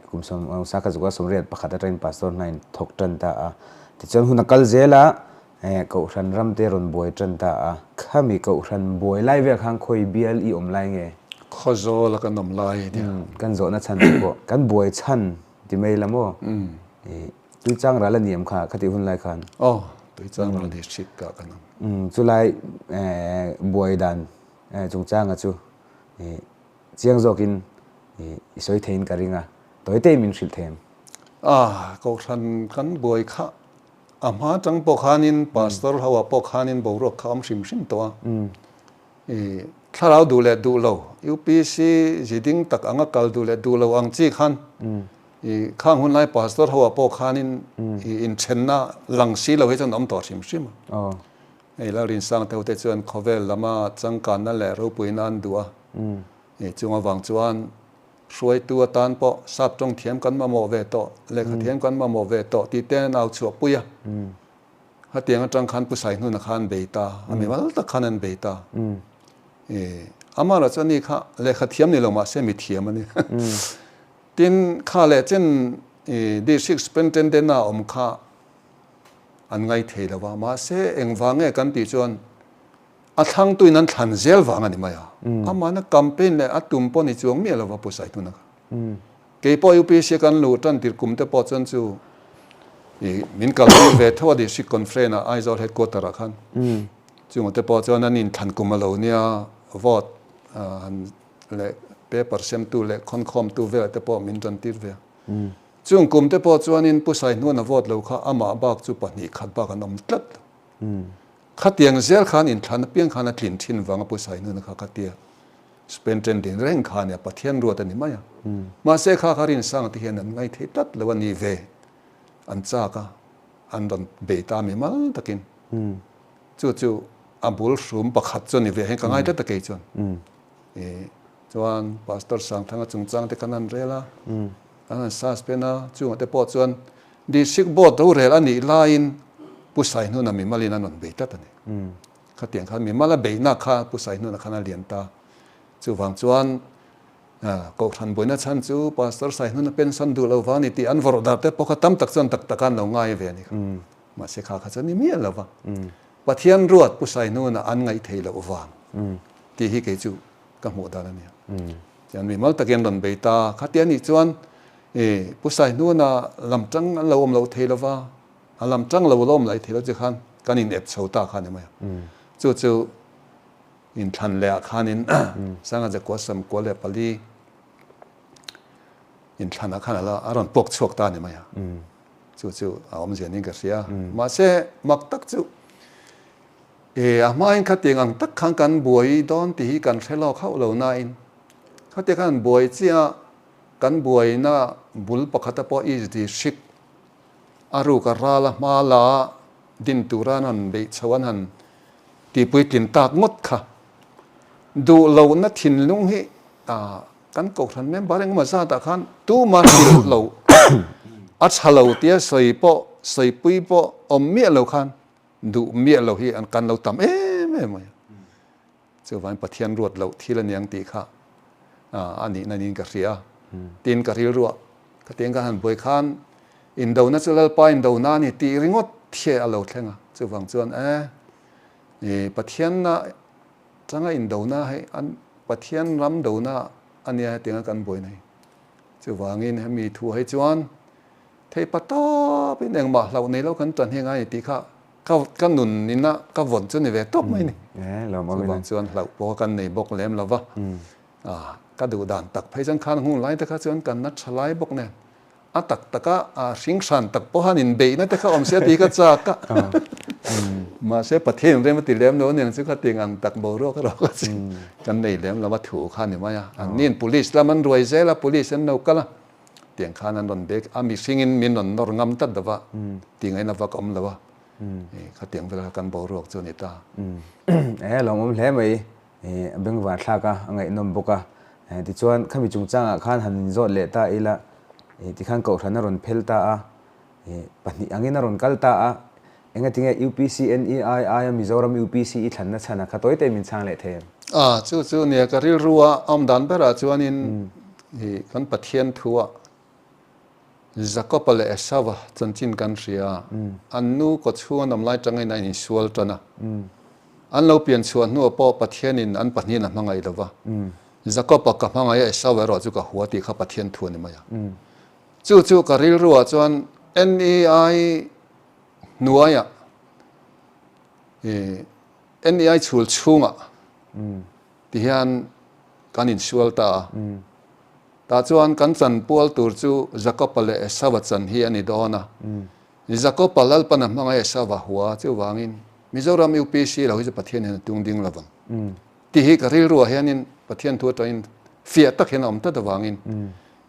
kum sawm sakha zukah 81 atangin pastor hna in thawk tan ta a. Tichuan hun a kal zel a, Kohhran ram te rawn buai tan ta a. Khami Kohhran buai lai vel khan khawi bial i awm lai nge? Khawzawl a kan awm lai nia. Kan zawhna chhan te pawh kan buai chhan ti mai la maw? Tuichang ral a ni em kha khatih hun lai khan? Aw, Tuichang ral district ah kan awm. Chulai buai dan Chungchanga chu chiang zawkin i sawi theiin ka ring a, tawi tei min hrilh thei em? A, Kohhran kan buai kha a hma tang pawh khanin Pastor ho ah pawh khanin boruak kha a awm hrim hrim tawh a. I thlarau duh leh duh lo, UPC ziding tak anga kal duh leh duh lo ang chi khan i khang hun lai Pastor ho ah pawh khanin i inthenna lang si lo hi chuan a awm tawh hrim hrim a. Hei Lalrinsang te hote chuan khawvel lama changkanna leh ropuina an duh a, chung avang chuan hruaitu atan pawh sap tawng thiam kan mamawh ve tawh, lehkha thiam kan mamawh ve tawh tih te an au chhuah pui a. Hetiang atang khan Pu Saihnuna kha an bei ta, a mimal tak khan an bei ta. Amah chuan ni kha lehkha thiam ni lo mahse mi thiam a ni. Tin, kha leh chen District Superintendent a awm kha an ngai thei lo a, mahse engvang nge kan tih chuan a thlangtuin an thlan zel vang a ni mai a, amahna campaign leh a tum pawh ni chuang miah lo va Pu Saituna kha. Kei pawh UPC kan luh tan tir kum te pawh chuan chu i min kaltir ve tho a district conference ah Aizawl headquarter ah khan chungah te pawh chuan an inthlan kum a lo nia vote han leh paper semtu leh khawnkhawmtu velah te pawh min tan tir ve a. Chung kum te pawh chuanin Pu Saihnuana vote lo kha amah bak chu pahnih khat bak an awm tlat lo. Khatiang zel khan inthlan apiang khan a tlin thin vang a Pu Saihnuna kha khatia Superintendent reng kha ania Pathian ruat a ni mai a. Mahse kha kha Rinsanga te hian an ngai thei tlat lo a ni ve. An chak a, an rawn bei ta mi mal takin. Chu chu a bul hrum pakhat chu a ni ve hian ka ngai tlat a kei chuan. Chuan Pastor Sangthanga chungchang te khan an rel a, an han suspend a, chungah te pawh chuan District Board rorel a nih laiin Pu Saihnuna mimalin an rawn bei tlat a ni. Khatiang khan mimala beihna kha Pu Saihnuna khan a lian ta. Chuvang chuan Kohhran buaina chhan chu Pastor Saihnuna pension duh lo vang a ni tih an vawrh dar te pawh kha tam tak chuan tak taka an lo ngai ve a ni kha. Mahse kha kha chu a ni miah lo va. Pathian ruat Pu Saihnuna an ngaih thei loh vang tih hi kei chu ka hmuh dan a nia. Chuan mi mal takin an rawn bei ta. Khati a nih chuan Pu Saihnuna lam tang an lo awm lo thei lo va, a lam tang lo la awm lai thei lo che khan kan in ep chho ta kha a ni mai a. Chu chu inthlan leh ah khanin Sanga Jakua Samkua leh pali inthlan ah khan a rawn puak chhuak ta a ni mai a. Chu chu a awmzia niin ka hria. Mahse mak tak chu E, a hmain khatiang ang tak khan kan buai dawn tih hi kan hre lawk hauh lo nain khatiang khan buai chiah kan buaina bul pakhata pawh East District a ruk a ral a hma la din tura an han beih chho an han tihpuitlin tak ngawt kha duh lohna thinlung hi kan kohhran member engemaw zatah khan tuma hrilh lo a tha lo tia sawi pawh sawipui pawh awm miah lo khan Duh miah lo hi an kan lo tam em em mai a. Chuvangin Pathian ruat loh thil a niang tih kha a nihna niin ka hria. Tin ka rilruah khatiang ka han buai khan indona chu Lalpa indona a ni tih ringawt hi a lo thleng a. Chuvang chuan e Pathianna changa indona hei an Pathian ram dona a nia hetianga kan buaina hi. Chuvangin hemi thu hei chuan Thei pa tawpin engmah hlauh nei lo kan tan hi ngai ni tih kha ka ka nun ina ka vawn chu ni ve tawp mai ni. Chuvang chuan hlauh pawh kan nei bawk lem lo va. Ka duh dan tak phei chuan khan hung lai te kha chuan kan na tha lai bawk nen a tak taka hring hran tak pawh han inbeihna te kha awm sia tih ka chak a. Mahse Pathian rem a ti lem lo aniang chu khatiang ang tak boruak erawh kha chu kan nei lem lo a thu kha ni mai a. Anniin police lam an ruai zel a, police an lo kal a. Tiang khan an rawn bek a, mihringin min rawn nawr ngam tlat lo va, ti ngaihna vak a awm lo a, khatiang vel kha kan boruak chu a ni ta. E, lawmawm hle mai, a bengvar thlak a, a ngaihnawm bawk a. Tichuan, khami chungchangah khan han inzawt leh ta ila, tikhan Kohhran a rawn phel ta a, pahnih angin a rawn kal ta a, engatinge UPCNEI aia Mizoram UPC i thlanna chhan a kha tawi te min chhang leh thei em? A, chu chu nia ka rilru a awm dan berah chuanin i kan Pathian thua Jakob-a leh Esau-a chanchin kan hria, an nu kawchhung an awm lai tangin a insual tan a, an lo pian chhuah hnuah pawh Pathianin an pahnihin a hmangaih lo va, Jakob-a ka hmangaih a Esau erawh chu ka hua tih kha Pathian thu a ni mai a. Chu chu ka rilruah chuan NEI hnuaiah ih NEI chhul chhungah tihian kan insual ta a. Tah chuan kan chanpual tur chu Jakob-a leh Esau-a chan hi a ni dawn a. Jakob-a Lalpan a hmanga Esau-a hua chuvangin Mizoram UPC lo hi chu Pathian hian a tung ding lovang. Tih hi ka rilruah hianin Pathian thu atangin fiah tak hian a awm tlat avangin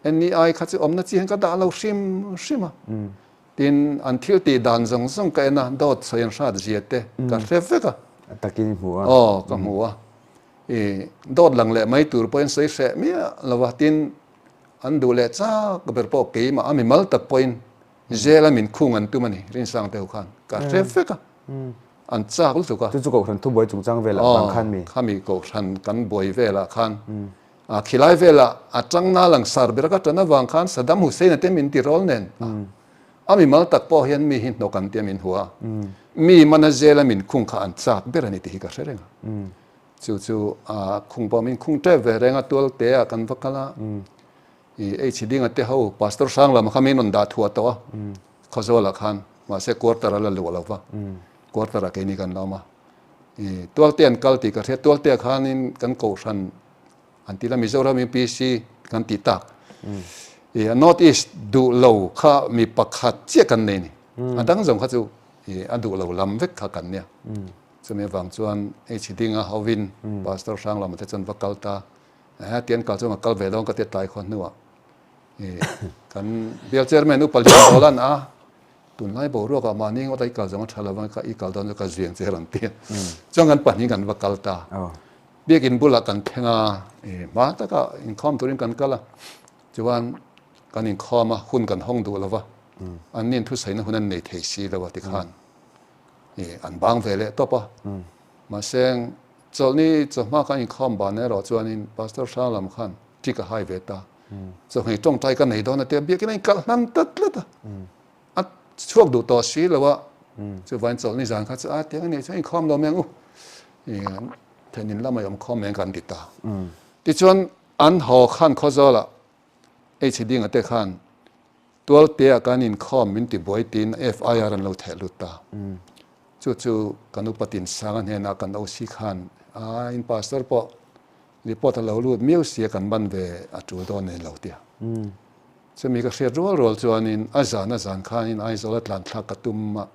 NEI kha chu awmna chi hian ka dah lo hrim hrim a. Tin, an thil tih dan zawng zawng ka en a, dawt sawi an hrat zia te ka hre vek a. A takin i hmu a. Aw, ka hmu a. I dawt lang leh mai tur pawhin sawi hreh miah lo a. Tin, an duh leh chak ber pawh keimah a mimal tak pawhin jail a min khung an tum a ni, Rinsang te ho khan ka hre vek a. An chak lutuk a. Chu chu Kohhran thubuai chungchang velah vang khan mi? Aw, khami Kohhran kan buai velah khan A khilai velah a tangna langsar ber ka tan avang khan Saddam Hussein-a te min ti rawl nen a mimal tak pawh hian mi hi hnawk an tia min hua a, mi mana zela min khung kha an chak ber a ni tih hi ka hre reng a. Chu chu a khung pawh min khung tep ve reng a, tualte ah kan va kal a, i H Dinga te ho Pastor hrang lamah kha min rawn dah thuah tawh a, Khawzawlah khan mahse quarter a la luah lo va, quarter ah keini kan la awm a, i tualte an kal tih ka hria, tualte ah khanin kan kohhran An ti la Mizoram UPC kan ti tak. I North East duh lo kha mi pakhat chiah kan nei ni. A dang zawng kha chu i a duh lo lam vek kha kan nia. Chumi avang chuan H Dinga hovin Pastor Hranglama te chuan va kal ta. Ehe tian kal chuan ka kal ve dawn ka tia tlai khaw hnuah kan bial chairman upa Lian Dawlan a tunlai boruakah mahni ngawt a i kal zawng a tha lo va i kal dawn chu ka ziang che rawn ti a. Chuan kan pahnih kan va kal ta. Biakin bulah kan thleng a, hma takah inkhawm turin kan kal a, chuan kan inkhawm a, hun kan hawng duh lo va, anni'n thusaina hun an nei thei si lo a tikhan an bang ve leh tawp a. Mahse, chawlhni chawhma kan inkhawm ban erawh chuanin Pastor Hrang lam khan ṭik a hai ve ta. Chawhmeh tawngtai ka nei dawn a tia biakin a inkalh hnan tlat tlat a. A chhuak duh tawh si lo a, chuvain chawlhni zan kha chu a tiang a nih chuan inkhawm lo mai ang u, thenin lamah i awm khawm mai ang kan ti ta. Tichuan an haw khan Khawzawlah H Dinga te khan Tualtea kan inkhawm min ti buai tiin FIR an lo theh lut ta. Chu chu kan upa Tinsanga hnenah kan OC khan a in pastor pawh report a lo lut miau sia kan ban ve a tul dawn nen lo tia. Chumi ka hriat rual rual chuanin a zan a zan khanin Aizawl a tlan thlak ka tum a,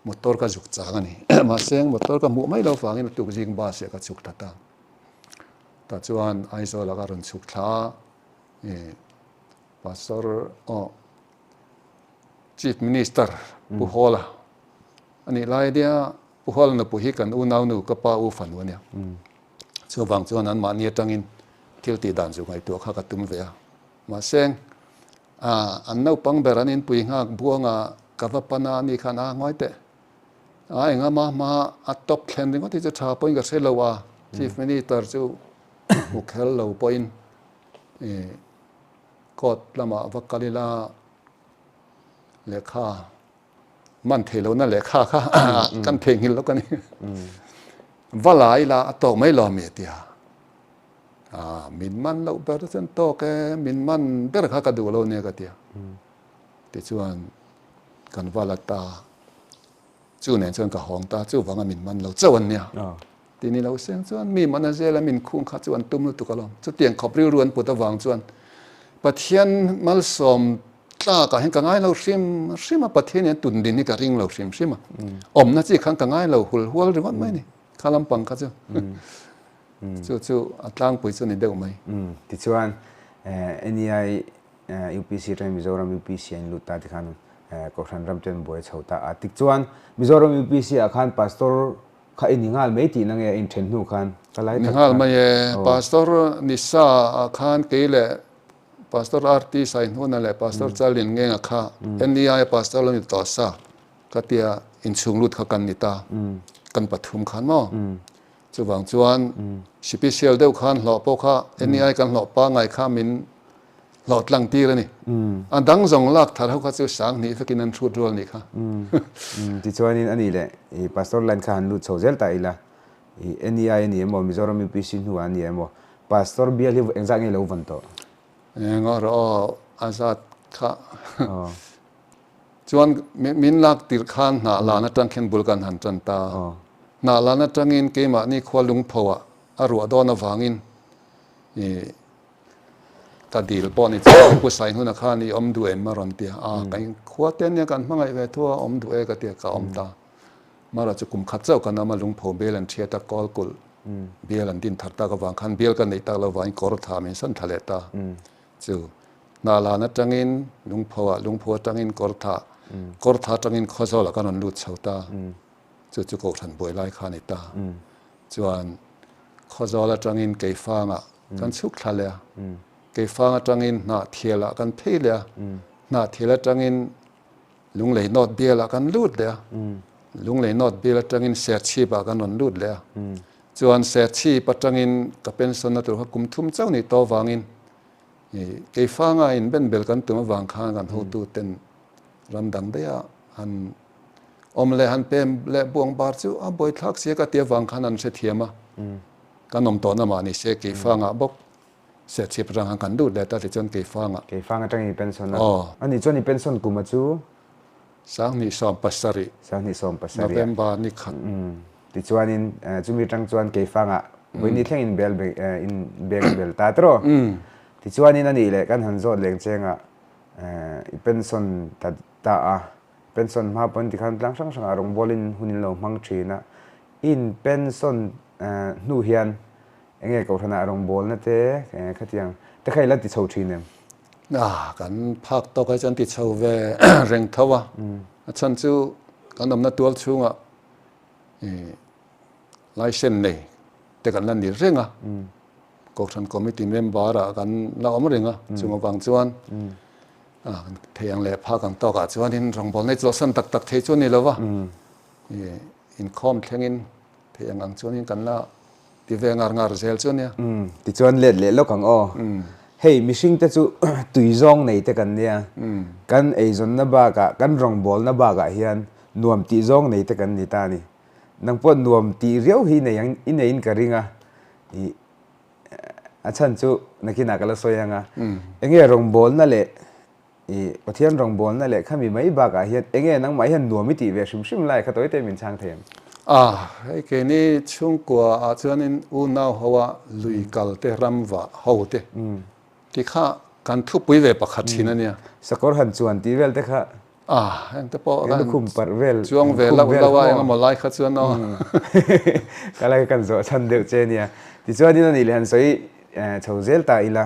motor ka zuk chang a ni. Mahse motor ka hmuh mai lo vangin a tuk zing bus ah ka chhuk thla ta. Tah chuan Aizawl ah ka rawn chhuk thla a, ih Pastor aw Chief Minister Pu Hawla a nih lai ania, Pu Hawla nupui hi kan unaunu ka pa u fanu a nia. Chuvang chuan anmahni atangin thil tih dan chu ngaihtuah kha ka tum ve a. Mahse, an naupang ber an inpui nghak buanga ka va pan a, ani khan a ngawi teh. A enga hma hma a top thlen ringawt hi chu tha pawhin ka hre lo a, Chief Minister chu hmu kher lo pawhin court lamah va kal ila lehkha man thei lohna lehkha kha kan theihnghilh lawk a ni. Va la ila a tawk mai lo mi a ti a. Min man loh ber chuan tawk e, min man ber kha ka duh lo nia ka ti a. Tichuan kan va la ta, chu nen chuan ka hawng ta, chuvanga min man lo chauh an nia. Ti ni lo seng chuan mi man a zela min khung kha chu an tum lutuk alawm. Chutiang khawp rilru an put avang chuan Pathian malsawm tlakah hian ka ngai lo hrim hrim a, Pathian hian tun din hi ka ring lo hrim hrim a. Awmna chi khan ka ngai lo hul hual ringawt mai a ni, kha lampang kha chu. Chu chu a tlangpui chu a ni deuh mai. Tichuan NEI UPC atangin Mizoram UPC a inlut ta tikhan Kohhran ram chuan buai a chho ta a. Tikchuan Mizoram UPC ah khan Pastor kha i ni nghal mai tihna nge a inthen hnu khan ka lai tak khan. Ni nghal mai e. Pastor Nisa ah khan kei leh Pastor RT Saihnuna leh Pastor Chalin Ngenga kha NEI a Pastor lo ni tawh sa ka tia inchhung lut kha kan ni ta. Kan pathum khan maw. Chuvang chuan sipisial deuh khan hlawh pawh kha NEI kan hlawh pangngai kha min hlawh tlang tir a ni. A dang zawng lak thar ho kha chu 2000 vekin an hrut rual nih kha. Tichuanin a nih leh i Pastor line kha han lut chho zel ta ila, i NEI a ni emaw Mizoram UPC hnuah a ni emaw Pastor bial hi engzat nge lo vawn tawh? Eng aw rawh aw a zat kha. Chuan min lak tirh khan hnah lan atang khian bul kan han tan ta. Hnah lan atangin keimahni khua lungpho ah a ruah dawn avangin i ka dil pawh ni chuan Pu Saihnuna khan i awm duh em a rawn ti a, a kan khua te ania kan hmangaih ve thu a awm duh e ka ti a ka awm ta. Mara chu kum khat chauh kan awm a lungpho bial an thiat a kawl kulh bial an din thar tak avang khan bial ka neih tak lo vangin kawr tha min sawn thla leh ta. Chu Hnahlan atangin Lungpho ah, Lungpho atangin Kawrtha, Kawrtha atangin Khawzawl ah kan rawn lut chho ta. Chu chu Kohhran buai lai kha a ni ta. Chuan Khawzawl atangin Keifang ah kan chhuk thla leh a, Keifang atangin Hnahthial ah kan phei leh a, Hnahthial atangin Lunglei North bial ah kan lut leh a, Lunglei North bial atangin Serchhip ah kan rawn lut leh a. Chuan Serchhip atangin ka pension na tur kha kum thum chauh nih tawh avangin Keifanga in benbel kan tum avang khan kan hotuten ram dang daiha han awm leh han pem leh buang bar chu a buaithlak sia ka ti avang khan an hrethiam a. Kan awm tawhna mah ni se Keifanga bawk Serchhip atang khan kan lut leh ta tichuan Keifanga. Keifanga atangin i pension a. Anih chuan i pension kum a chu? 2017. 2017. November ni khat. Tichuanin chumi atang chuan Keifangah vawiini thlengin bel in beng bel ta tawh. Tichuanin a nih leh kan han zawt leng chengah i pension ta ta a, pension hma pawn tikhan tlang hrang hrangah rawngbawlin hun in lo hmang thin a. In pension hnu hian enge kohhranah rawngbawlna te khatiang te kha i la ti chho thin em? A, kan phak tawk ai chuan ti chho ve reng tho a, a chhan chu kan awmna tual chhungah license nei te kan la ni reng a, kohhran committee member ah kan la awm reng a, chung avang chuan thei ang leh phak ang tawkah chuanin rawngbawlna i chawlhsan tak tak thei chu a ni lo va. Inkhawm thlengin thei ang ang chuanin kan la ti ve ngar ngar zel chu ania. Umm, tichuan let leh lawk ang aw. Hei, mihringte chu tui zawng nei te kan nia. Kan eizawnna bakah, kan rawngbawlna bakah hian nuam tih zawng nei te kan ni ta a ni. Nang pawh nuam tih riau hi nei ang, i neiin ka ring a. Ih, a chhan chu nakinah ka la sawi ang a. Enge rawngbawlna leh I Pathian rawngbawlna leh khami mai bakah hian enge nangmah hian nuam i tih ve hrim hrim lai kha tawite min chhang thei em? A, hei keini chhungkua ah chuanin unau ho a lui kal te ram vah ho te ti kha kan thupui ve pakhat thin a nia. Sakawr han chuan tih vel te kha. A, heng te pawh kan lukhum parh vel chuang ve loh loh a engemaw lai kha chuan aw. Ka lai kan zawh chhan deuh che nia. Tichuanin a nih leh han sawi chho zel ta ila.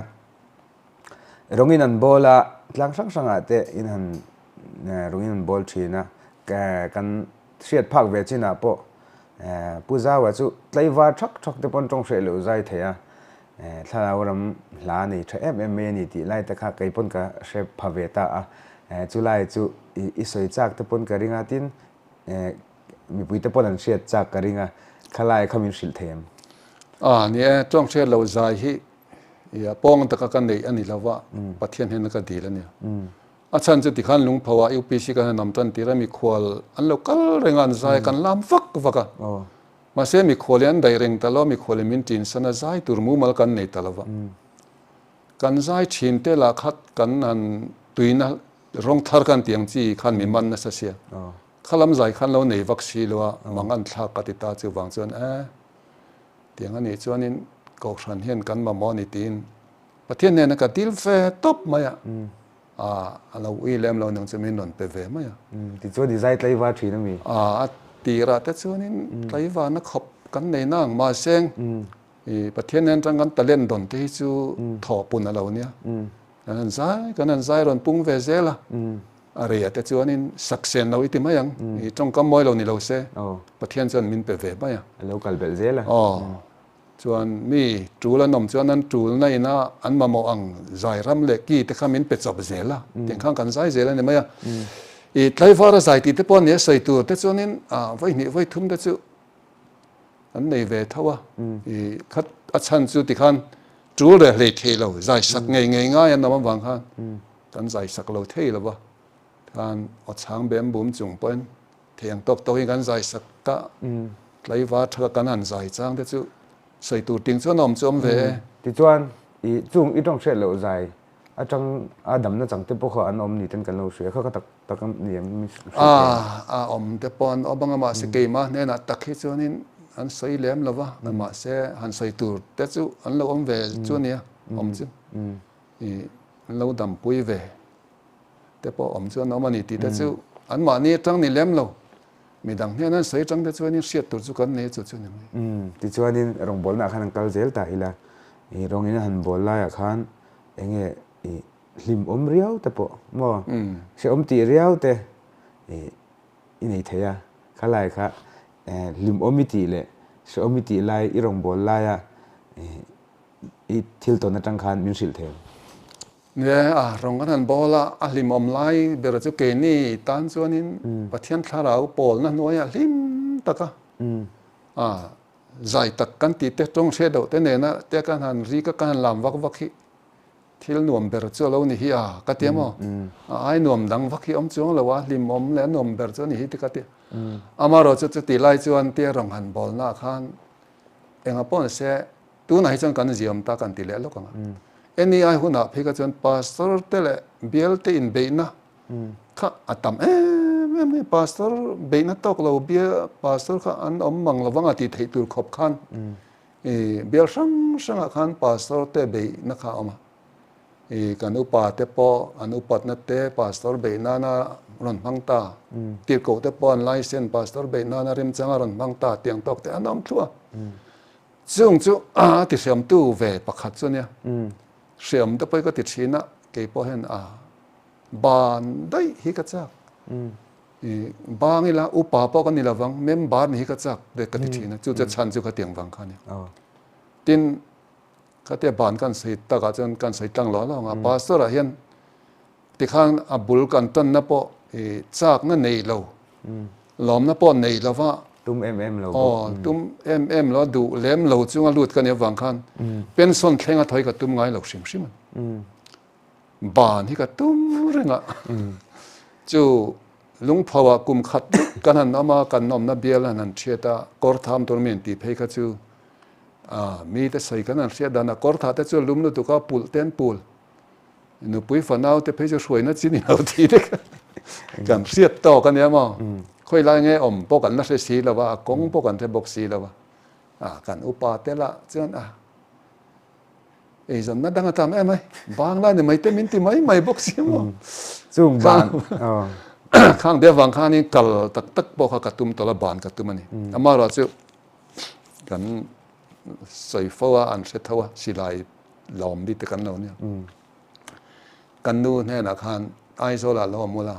Rawngin an bawl a, tlang hrang hrangah te in han rawngin an bawl thin a, kan hriat phak ve chinah pawh Pu Zaua chu tlaivar thak thak te pawn tawng hreh loh zai thei a, thlarau ram hla nei tha em em mai a ni tih lai te kha kei pawn ka hre pha ve ta a, chulai chu i sawi chak te pawn ka ring a, tin mipui te pawn an hriat chak ka ring a, khalai kha min hrilh thei em? A ni e, tawng hriat loh zai hi I a pawng taka ka neih a ni lo va, Pathian hnena ka dil a nia. A chhan chu tikhan lungpho ah UPC kan han awm tan tir a, mikhual an lo kal reng a, an zai kan lam vak vak a. Mahse mikhual hi an daih reng ta lo a, mikhual in min ṭin san a, zai tur mumal kan nei ta lo va. Kan zai ṭhin te lah khat kan han tuina rawng thar kan tih ang chi khan mi man nasa sia. Kha lam zai khan lo nei vak si lo a, mang an thlak ka ti ta chuvang chuan e. Tiang a nih chuanin Kohhran hian kan mamawh a ni tiin Pathian hnena ka dil ve tawp mai a, a lo ui lem lo nang chu min rawn pe ve mai a. Tichuan i zai tlaivar thin a mi? A tirah te chuanin tlaivarna khawp kan nei nang mahse i Pathian hnen atang kan talent dawn te hi chu thawhpun a lo nia. Kan han zai kan han zai rawn pung ve zel a. A rei ah te chuanin sak sen lo i ti mai ang, i tawngkam mawi lo ni lo se, Pathian chuan min pe ve mai a. A lo kal belh zel a. Aw, chuan mi tul an awm chuan an tulna ina an mamawh ang zai ram leh ki te kha min pe chawp zel a, tiang khan kan zai zel a ni mai a. I tlaivar a zai tih te pawh a ni a sawi tur te chuanin vawi hnih vawi thum te chu an nei ve tho a, i khat a chhan chu tikhan tul reh hlei thei lo zai sak ngei ngei ngai an awm avang khan Kan zai sak lo thei lo va, khan aw chhang bem bum chung pawhin thei ang tawk tawkin kan zai sak ta, tlaivar thaka kan han zai chang te chu sawi tur ting chuan a awm chu awm ve e. Tichuan, i chung i tawng hriat loh zai atang a damna chang te pawh kha an awm ni ten kan lo hria kha ka tak tak a ni em mi hriat thei em? A awm te pawh an awm ang a, mahse keimah hnenah tak hi chuanin an sawi lem lo va, mahse han sawi tur te chu an lo awm ve chu a nia, awm chu. I an lo dampui ve te pawh awm chuan awm a ni tih te chu an mahni atang ni lem lo, midang hnen an sawi atang te chuanin hriat tur chu kan nei chu chu ni mai. Umm, tichuanin rawngbawlnaah khan an kal zel ta ila, i rawngin a han bawl laiah khan enge i hlimawm riau te pawh maw, hrehawm tih riau te i i nei thei a, khalai kha hlimawm i tih leh hrehawm i tih lai i rawngbâwl laia i thil tawn aṭang khan min hrilh thei ang. Nia, a rawng kan han bâwl a, a hlimawm lai ber chu keini tan chuanin Pathian thlarau pâwlna hnuaiah hlim taka a zai tak kan tih te, tawng hriat loh te nena te kan han rik a, kan han lam vak vak hi Thil nuam ber chu a lo ni hi a, ka ti a maw? A ai nuam dang vak hi awm chuang lo a, hlimawm leh a nuam ber chu a ni hi ti ka ti a. Amaherawh chu chuti lai chuan tia rawng han bawlnaah khan engah pawh ni se, tunah hi chuan kan ziam ta kan ti leh lawk ang a. NEI hunah phei kha chuan pastor te leh bial te inbeihna kha a tam em em mai. Pastor beihna tawk lo bial pastor kha an awm mang lo vang a tih theih tur khawp khan I bial hrang hrangah khan pastor te beihna kha a awm a. I kan upa te pawh an upatna te pastor beih nana rawn hmang ta, tirhkoh te pawh an license pastor beih nana remchang a rawn hmang ta tiang tawk te an awm thluah a. Chung chu a ti hriamtu ve pakhat chu ania. Hriam te pawh hi ka ti thin a, kei pawh hian a ban daih hi ka chak. I bang ila upa pawh ka ni lovang, member ni hi ka chak te ka ti thin a, chu chu chhan chu khatiang vang kha ania. Tin, Khatia ban kan sawi takah chuan kan sawi tlang lo lo ang a, Pastor ah hian tikhan a bul kan tanna pawh i chakna nei lo, lawmna pawh nei lo va, Tum em em lo bawk. Aw, tum em em lo a, duh lem lo chunga lut ka nih avang khan pension thleng a thawi ka tum ngai lo hrim hrim a ni. Ban hi ka tum reng a, chu lungpho ah kum khat lek kan han awm a, kan awmna bial han han thiat a, kawr tham tur mi an tih phei kha chu A, mite sawi kan han hriat dan a, kawr thah te chu a lum lutuk a, pulh te an pul. Nupui fanau te phei chu hruaina chi ni lo tih te kan hriat tawk a nia maw? Khawi lai nge awm pawh kan la hre si lo a, a kawng pawh kan hre bawk si lo a. A, kan upa te lah chuan a, eizawnna dang a tam em ai, bang lai ni mai te min ti mai mai bawk si maw? Chung ban, Khang te avang khanin kal tak tak pawh kha ka tum tawlh a, ban ka tum a ni. Amaherawhchu Kan sawi fo a, an hre tho a, silai lawm bik te kan lo nia. Kan nu hnenah khan Aizawl ah lo awm ula,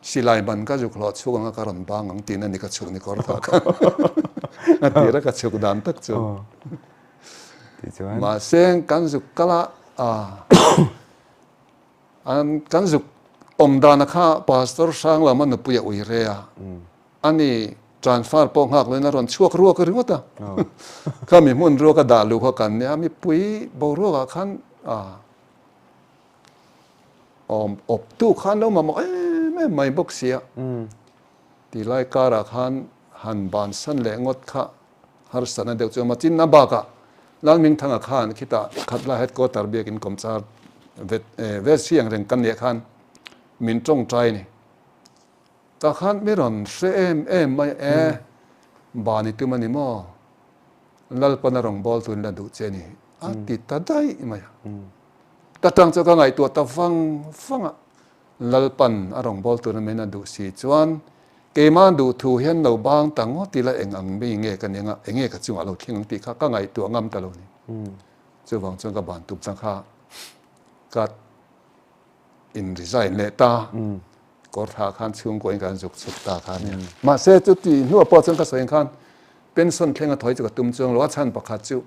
silai ban ka zuk hlawh chhuk anga ka rawn bang ang tiin a ni ka chhuk ni kawr tah khan. A tira ka chhuk dan tak chu. Mahse kan zuk kal a, an kan zuk awm dana kha Pastor Hranglama nupui a ui re a, Ani transfer pawh nghak loin a rawn chhuak ruak ringawt a. Kha mi hmun ruak a dah luh kha kan nia, mipui boruakah khan awm awptu khan lo mamawh em em mai bawk sia. Tilai karah khan han bansan leh ngawt kha harsatna deuh chu a awm a. Chinna bakah Lalmingthanga khan khitah Khatla headquarter biakin kawmchar vet vet siang reng kan nih khan min tawngtai a ni. Tah khan mi rawn hre em em mai e, Bani tum a ni maw? Lalpan a rawn bawl turin la duh che a ni, a ti ta daih mai a. Ta tang chu ka ngaihtuah ta vang vang a, Lalpan a rawn bawl turin min a duh si chuan keimah duh thu hian lo bang ta ngawt ila eng ang mi nge ka ni anga, eng nge ka chungah lo thleng ang tih kha ka ngaihtuah ngam ta lo a ni. Chuvang chuan ka ban tum chang kha ka in resign leh ta kawr thla khan chhungkaw in kan zuk chhuk ta kha nia mahse chu ti hnuah pawh chuan ka sawi khan pension thleng a thawi chu ka tum chuang lo a chhan pakhat chu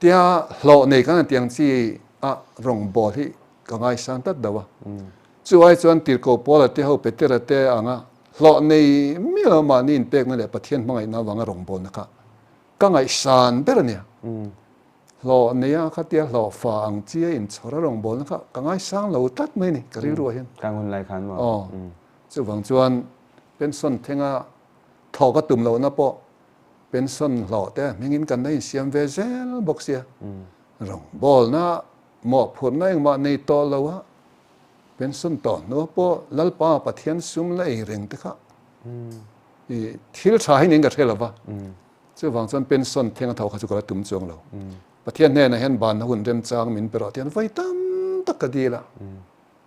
tia hlawh nei kan tiang chi a rawng bawl hi ka ngaisang tlat do a chu ai chuan tirhkoh pawl a te ho Petera te anga hlawh nei miah lo mahni inpekna leh Pathian hmangaihna avanga rawng bawlna kha ka ngaihsan ber a nia. Hlawh neia khatia hlawh fa ang chia inchhawr a rawngbawlna kha ka ngaisang lo tlat mai a ni, ka rilruah hian. Ka hun lai khan maw? Aw. Chuvang chuan pension thlenga thawh ka tum lohna pawh pension hlawh te hmingin kan la insiam ve zel bawk sia. Rawngbawlna mawhphurhna engmah nei tawh lo a, pension tawh hnuah pawh Lalpa Pathian sum la ei reng te kha i thil tha hi niin ka hre lo va. Chuvang chuan pension thleng a tho kha chu ka la tum chuang lo. Pathian hnenah hian banna hun remchang min pe rawh tihian vawi tam tak ka dil a.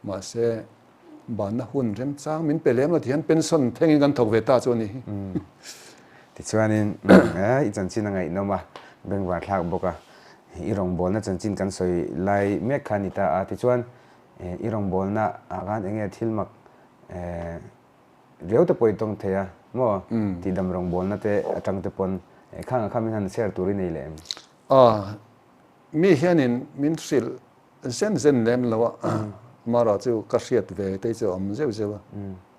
Mahse, banna hun remchang min pe lem lo tihian pension thlengin kan thawk ve ta chu a ni hi. Tichuanin i chanchin a ngaihnawm a, bengvar thlak bawk a. I rawngbawlna chanchin kan sawi lai mek kha a ni ta a. Tichuan i rawngbawlna ah khan eng nge thil mak Riau te pawh i tawng thei a maw? Tihdam rawngbawlna te atang te pawn khang ah khan min han share tur i nei leh em? A, mi hianin min hrilh zen zen lem lo a, Mara chu ka hriat ve te chu a awm zeuh zeuh a.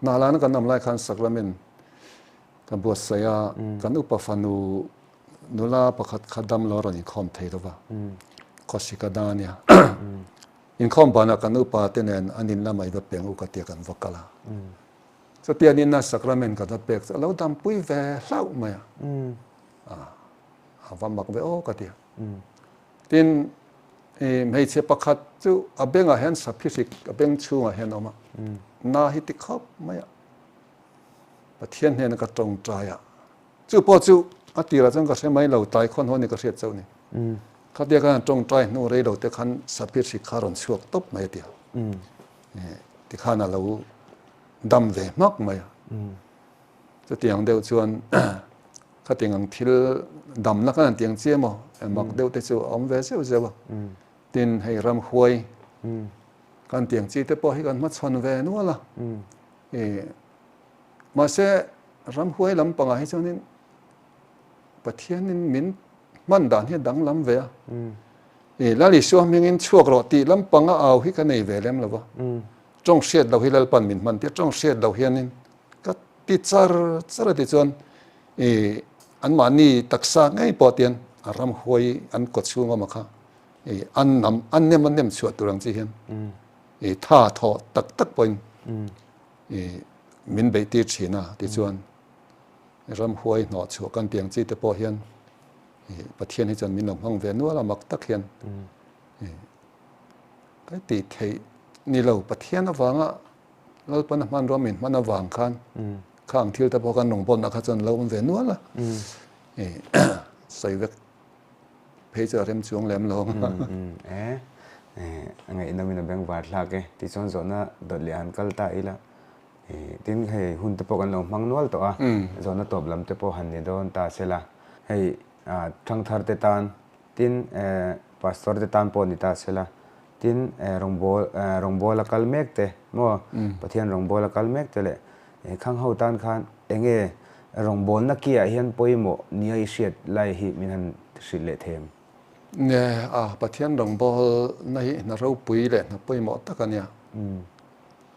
Hnah lana kan awm lai khan Saklamen ka buatsaih a, kan upa fanu nula pakhat kha damlo a rawn inkhawm thei lo va, khawsik a da ania. Inkhawm banah kan upa te nen an in lamah i va peng u ka tia kan va kal a. Chutia an inna sacrament ka va pek chu a lo dampui ve hlauh mai a. A va mak ve aw ka tia. Tin, hmeichhe pakhat chu a bengah hian saphi hrik a beng chhungah hian a awm a. Na hi ti khawp mai a. Pathian hnena ka tawngtai a. Chu pawh chu a tirah chuan ka hre mai lo, tlai khawn haw ni ka hriat chauh ni. Khatia khan an tawngtai hnu rei lo te khan sapphire hrik kha a rawn chhuak tawp mai a ti a. Tikhan a lo dam ve hmak mai a. Chutiang deuh chuan khatiang ang thil damna khan an tiang chiah emaw mak deuh te chu a awm ve zeuh zeuh a. Tin, hei ramhuai kan tiang chi te pawh hi kan hmachhawn ve nual a. Mahse ramhuai lampangah hi chuanin Pathianin min hman dan hi a danglam ve a. I Lal Isua hmingin chhuak rawh tih lampanga au hi ka nei ve lem lo va. Tawng hriat loh hi Lalpan min hman tir. Tawng hriat loh hianin ka ti char char a ti chuan i anmahni taksa ngei pawh tian a ramhuai an kaw chhung awm a kha i an nam an nem a nem chhuah tur ang chi hian i tha thawh tak tak pawhin i min beih tir thin a tichuan Ramhuai hnawh chhuah kan tih ang chi te pawh hian Pathian hi chuan min lo hmang ve nual a mak tak hian ka tih theih ni lo Pathian avanga Lalpana hmanrua min hman avang khan khang thil te pawh khan rawngbawlna kha chuan lo awm ve nual a sawi vek phei chu a rem chuang lem lo ang. A ngaihnawmin a bengvar thlak e tichuan zawhna dawt leh han kal ta ila. Tin, hei hun te pawh kan lo hmang nual tawh a, zawhna tawp lam te pawh han ni dawn ta se la, hei thangthar te tan, tin pastor te tan pawh ni ta se la, tin rawngbawl rawngbawl a kal mek te maw, Pathian rawngbawl a kal mek te leh khang ho tan khan enge rawngbawlna kiah hian pawimawh nia i hriat lai hi min han hrilh leh thei ang. Nge a, Pathian rawngbawlna hi hna ropui leh hna pawimawh tak a nia.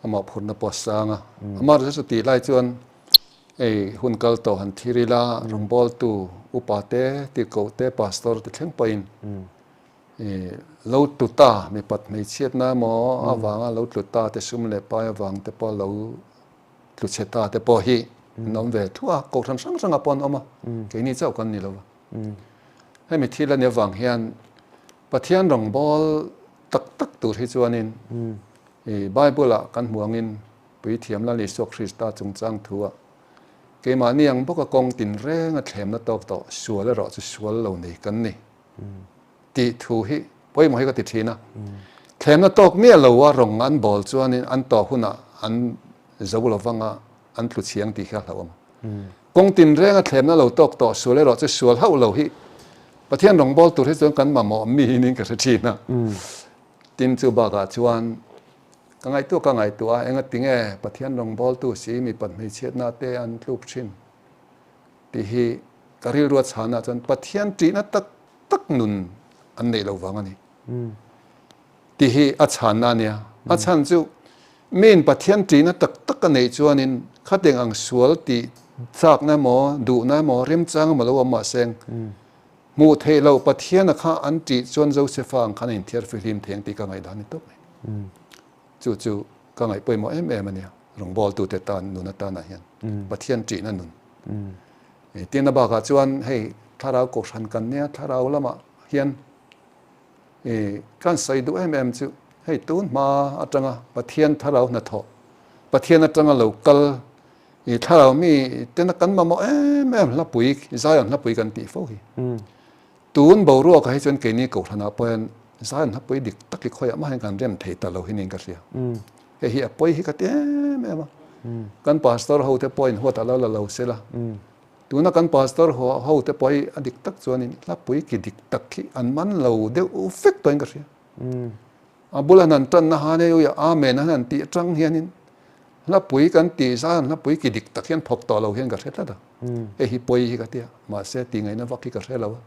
Amah phurna pawh a sang a. Amah erawh chu tih lai chuan hei hun kal tawh han thlir ila rawngbawltu upa te, tirhkoh te, pastor te thleng pawhin lo tlu ta mipat hmeichhiatna emaw avanga lo tlu ta te sum leh pai avang te pawh lo tlu chhe ta te pawh hi an awm ve thuah a, kohhran hrang hrangah pawh an awm a, keini chauh kan ni lo va. Hemi thil a nih avang hian Pathian rawngbâwl tak tak tur hi chuanin i Bible-ah kan hmu angin Puithiam Lal Isua Krista chungchang thu-ah keimahni ang bawka kawng tinreng a thlemna tawk tawh sual erawh chu sual lo nei kan ni tih thu hi pawimawh hi ka ti thin a. Thlemna tawk miah lo a rawng an bawl chuanin an tawh hunah an zo lo vanga an tlu chhiang tih khi a hlauhawm. Kawng tinreng a thlemna lo tawk tawh sual erawh chu sual hauh lo hi Pathian rawngbâwl tur hi chuan kan mamawh miin ka hre thin a. Tin chu bakah chuan ka ngaihtuah ka ngaihtuah a, enga tinge Pathian rawngbâwltu si mipat hmeichhiatna te an tluk thin tih hi ka rilru a chhanah chuan Pathian ṭihna tak tak nun an neih lo vang a ni. Tih hi a chhanna a nia. A chhan chu miin Pathian ṭihna tak tak a neih chuanin khatiang ang sual tih chakna emaw, duhna emaw, remchang emaw lo awm mahse hmuh theih loh Pathiana kha an ṭih chuan Josefa ang khan a inthiar fihlim thei ang tih ka ngaihdan ni tawp mai. Chu chu ka ngaih pawimawh em em a nia rawngbawltute tan nun atanah hian Pathian ṭihna nun. Tin a bakah chuan hei thlarau kohhran kan nia thlarau lamah hian I kan sawi duh em em chu hei tun hma atanga Pathian thlarau hnathawh, Pathian atanga lo kal i thlarau mi tena kan mamawh em em hlapui, Zion hlapui kan tih fo hi. Tun boruakah hi chuan keini Kohhranah pawh hian Zion hlapui dik tak hi khawiah mah hian kan rem thei ta lo hi niin ka hria. Hei hi a pawi hi ka ti em em a. Kan pastor ho te pawhin huat a lo la lo sela. Tuna kan pastor ho te pawh hi a dik tak chuanin hlapui ki dik tak hi an man lo deuh vek tawhin ka hria. A bula han tanna han hei uia Amen han han tih atang hianin hlapui kan tih zan hlapui ki dik tak hian thawk tawh lo hian ka hre tlat a. Hei hi pawi hi ka ti a, mahse tih ngaihna vak hi ka hre lo a.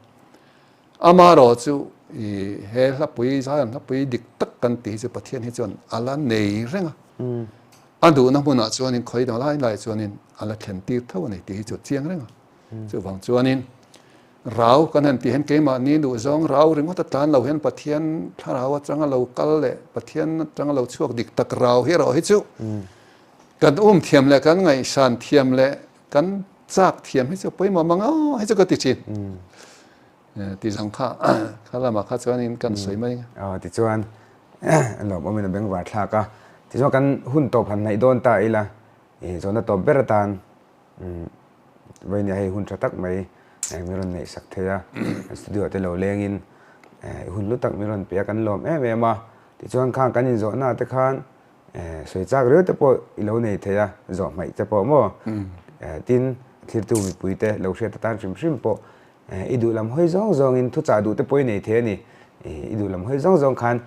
Amaherawh chu i he hlapui Zion hlapui dik tak kan tih hi chu Pathian hi chuan a la nei reng a. A duhna hmunah chuanin khawi dang lai lai chuanin a la thlen tir tho a ni tih hi chu a chiang reng a. Chuvang chuanin rau kan han tih hian keimahni duhzawng rau ringawt a tlan lo hian Pathian thlarau atanga lo kal leh Pathian atanga lo chhuak dik tak rau hi erawh hi chu kan um thiam leh kan ngaihsan thiam leh kan chak thiam hi chu pawimawh mang aw hi chu ka ti thin. Ti zang kha kha lamah kha chuanin kan sawi mai. Aw tichuan lawmawmin a bengvar thlak a. Tichuan kan hun tawp han hnaih dawn ta ila zawhna tawp ber atan Vainia hei hun tha tak mai min rawn neih sak thei a. Studio te lo lengin. I hun lu tak min rawn pe a, kan lawm em em a. Tichuan khang kan inzawhna te khan sawi chak riau te pawh i lo nei thei a, zawh hmaih te pawh maw? Tin, thlirtu mipui te lo hriat atan hrim hrim pawh i duh lam hawi zawng zawngin thuchah duh te pawh i nei thei a ni. I duh lam hawi zawng zawng khan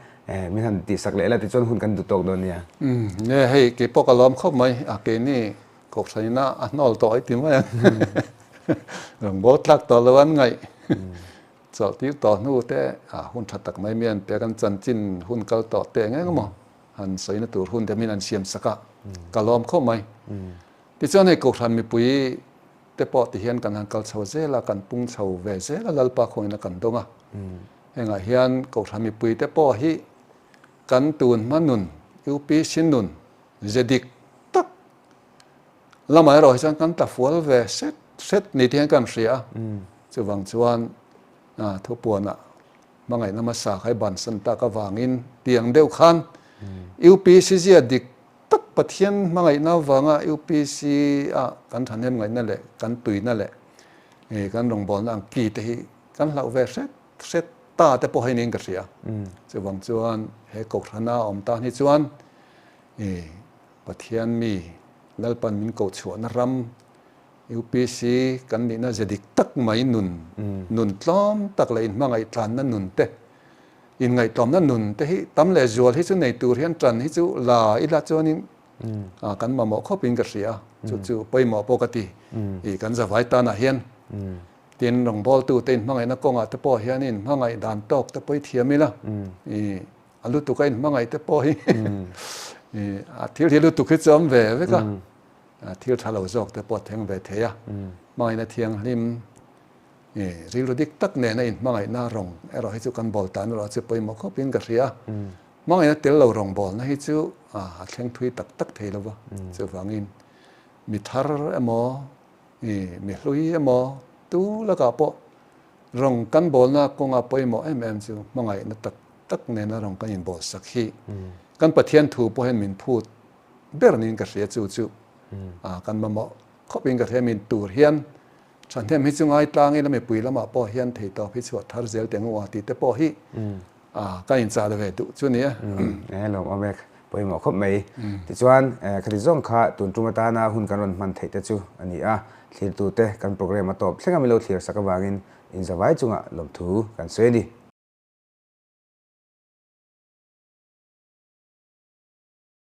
min han tihsak leh la tichuan hun kan duh tawk dawn nia. Nge hei keipawh ka lawm khawp mai, a keini Kohhran ina a hnawl tawh ai ti mai ang. Rawngbâwl tlak tawh lo an ngaih. Chawlh tir tawh hnu te a hun tha tak mai mian pek an chanchin hun kal tawh te eng eng emaw han sawina tur hun te min an siam sak a, ka lawm khawp mai. Tichuan hei Kohhran mipui te pawh ti hian kan han kal chho zel a, kan pung chho ve zel a Lalpa khawngaihna kan dawng a. Hengah hian Kohhran mipui te pawh hi kan tun hma nun, UPC nun ze dik tak Lamah erawh hi chuan kan tla fual ve hret hret ni te hian kan hria a, chuvang chuan thupuanah hmangaihna hmasa kha i bansan tak avangin tiang deuh khan UPC zia dik tak Pathian hmangaihna avanga UPC a kan thahnem ngaihna leh kan tuina leh kan rawngbawlna ang ki te hi kan hlauh ve hret hret ta te pawh hei niin ka hria. Chuvang chuan he Kohhrana awm tan hi chuan Pathian mi Lalpan min koh chhuahna ram UPC kan nihna ze dik tak mai nun, nun tlawm tak leh inhmangaih tlanna nun te, inngaihtlawmna nun te hi tam leh zual hi chu nei tur hian tan hi chu la ila chuanin kan mamawh khawpin ka hria a, chu chu pawimawh pawh ka ti i kan zavai tanah hian. Tin, rawngbawltute inhmangaihna kawngah te pawh hian inhmangaih dan tawk te pawh i thiam ila i A lutuk a inhmangaih te pawh hi a thil hi lutuk hi chu awm ve vek a, thil tha lo zawk te pawh a thleng ve thei a. Hmangaihna thianghlim rilru dik tak nena inhmangaihna rawng erawh hi chu kan bawl tan erawh chu pawimawh khawpin ka hria a. Hmangaihna tel lo rawngbawlna hi chu a thleng thui tak tak thei lo va. Chuvangin mi thar emaw mi hlui emaw tu lakah pawh rawng kan bawlna kawnga pawimawh em em chu hmangaihna tak tak nena rawng kan inbawlsak hi kan Pathian thu pawh hian min phut ber niin ka hria chu chu kan mamawh khawp in ka hria min tur hian thahnem hi chu ngai tlang ila mipui lamah pawh hian theitawp hi chhuah thar zel teh ngu a tih te pawh hi kan inchah ve duh chu nia. E lawm awm e pawimawh khawp mai. Tichuan khati zawng kha tun tum atana hun kan rawn hman theih te chu a ni a, thlirtute kan programme a tawp thleng a milo thlir sak avangin inzavai chungah lawmthu kan sawi a ni.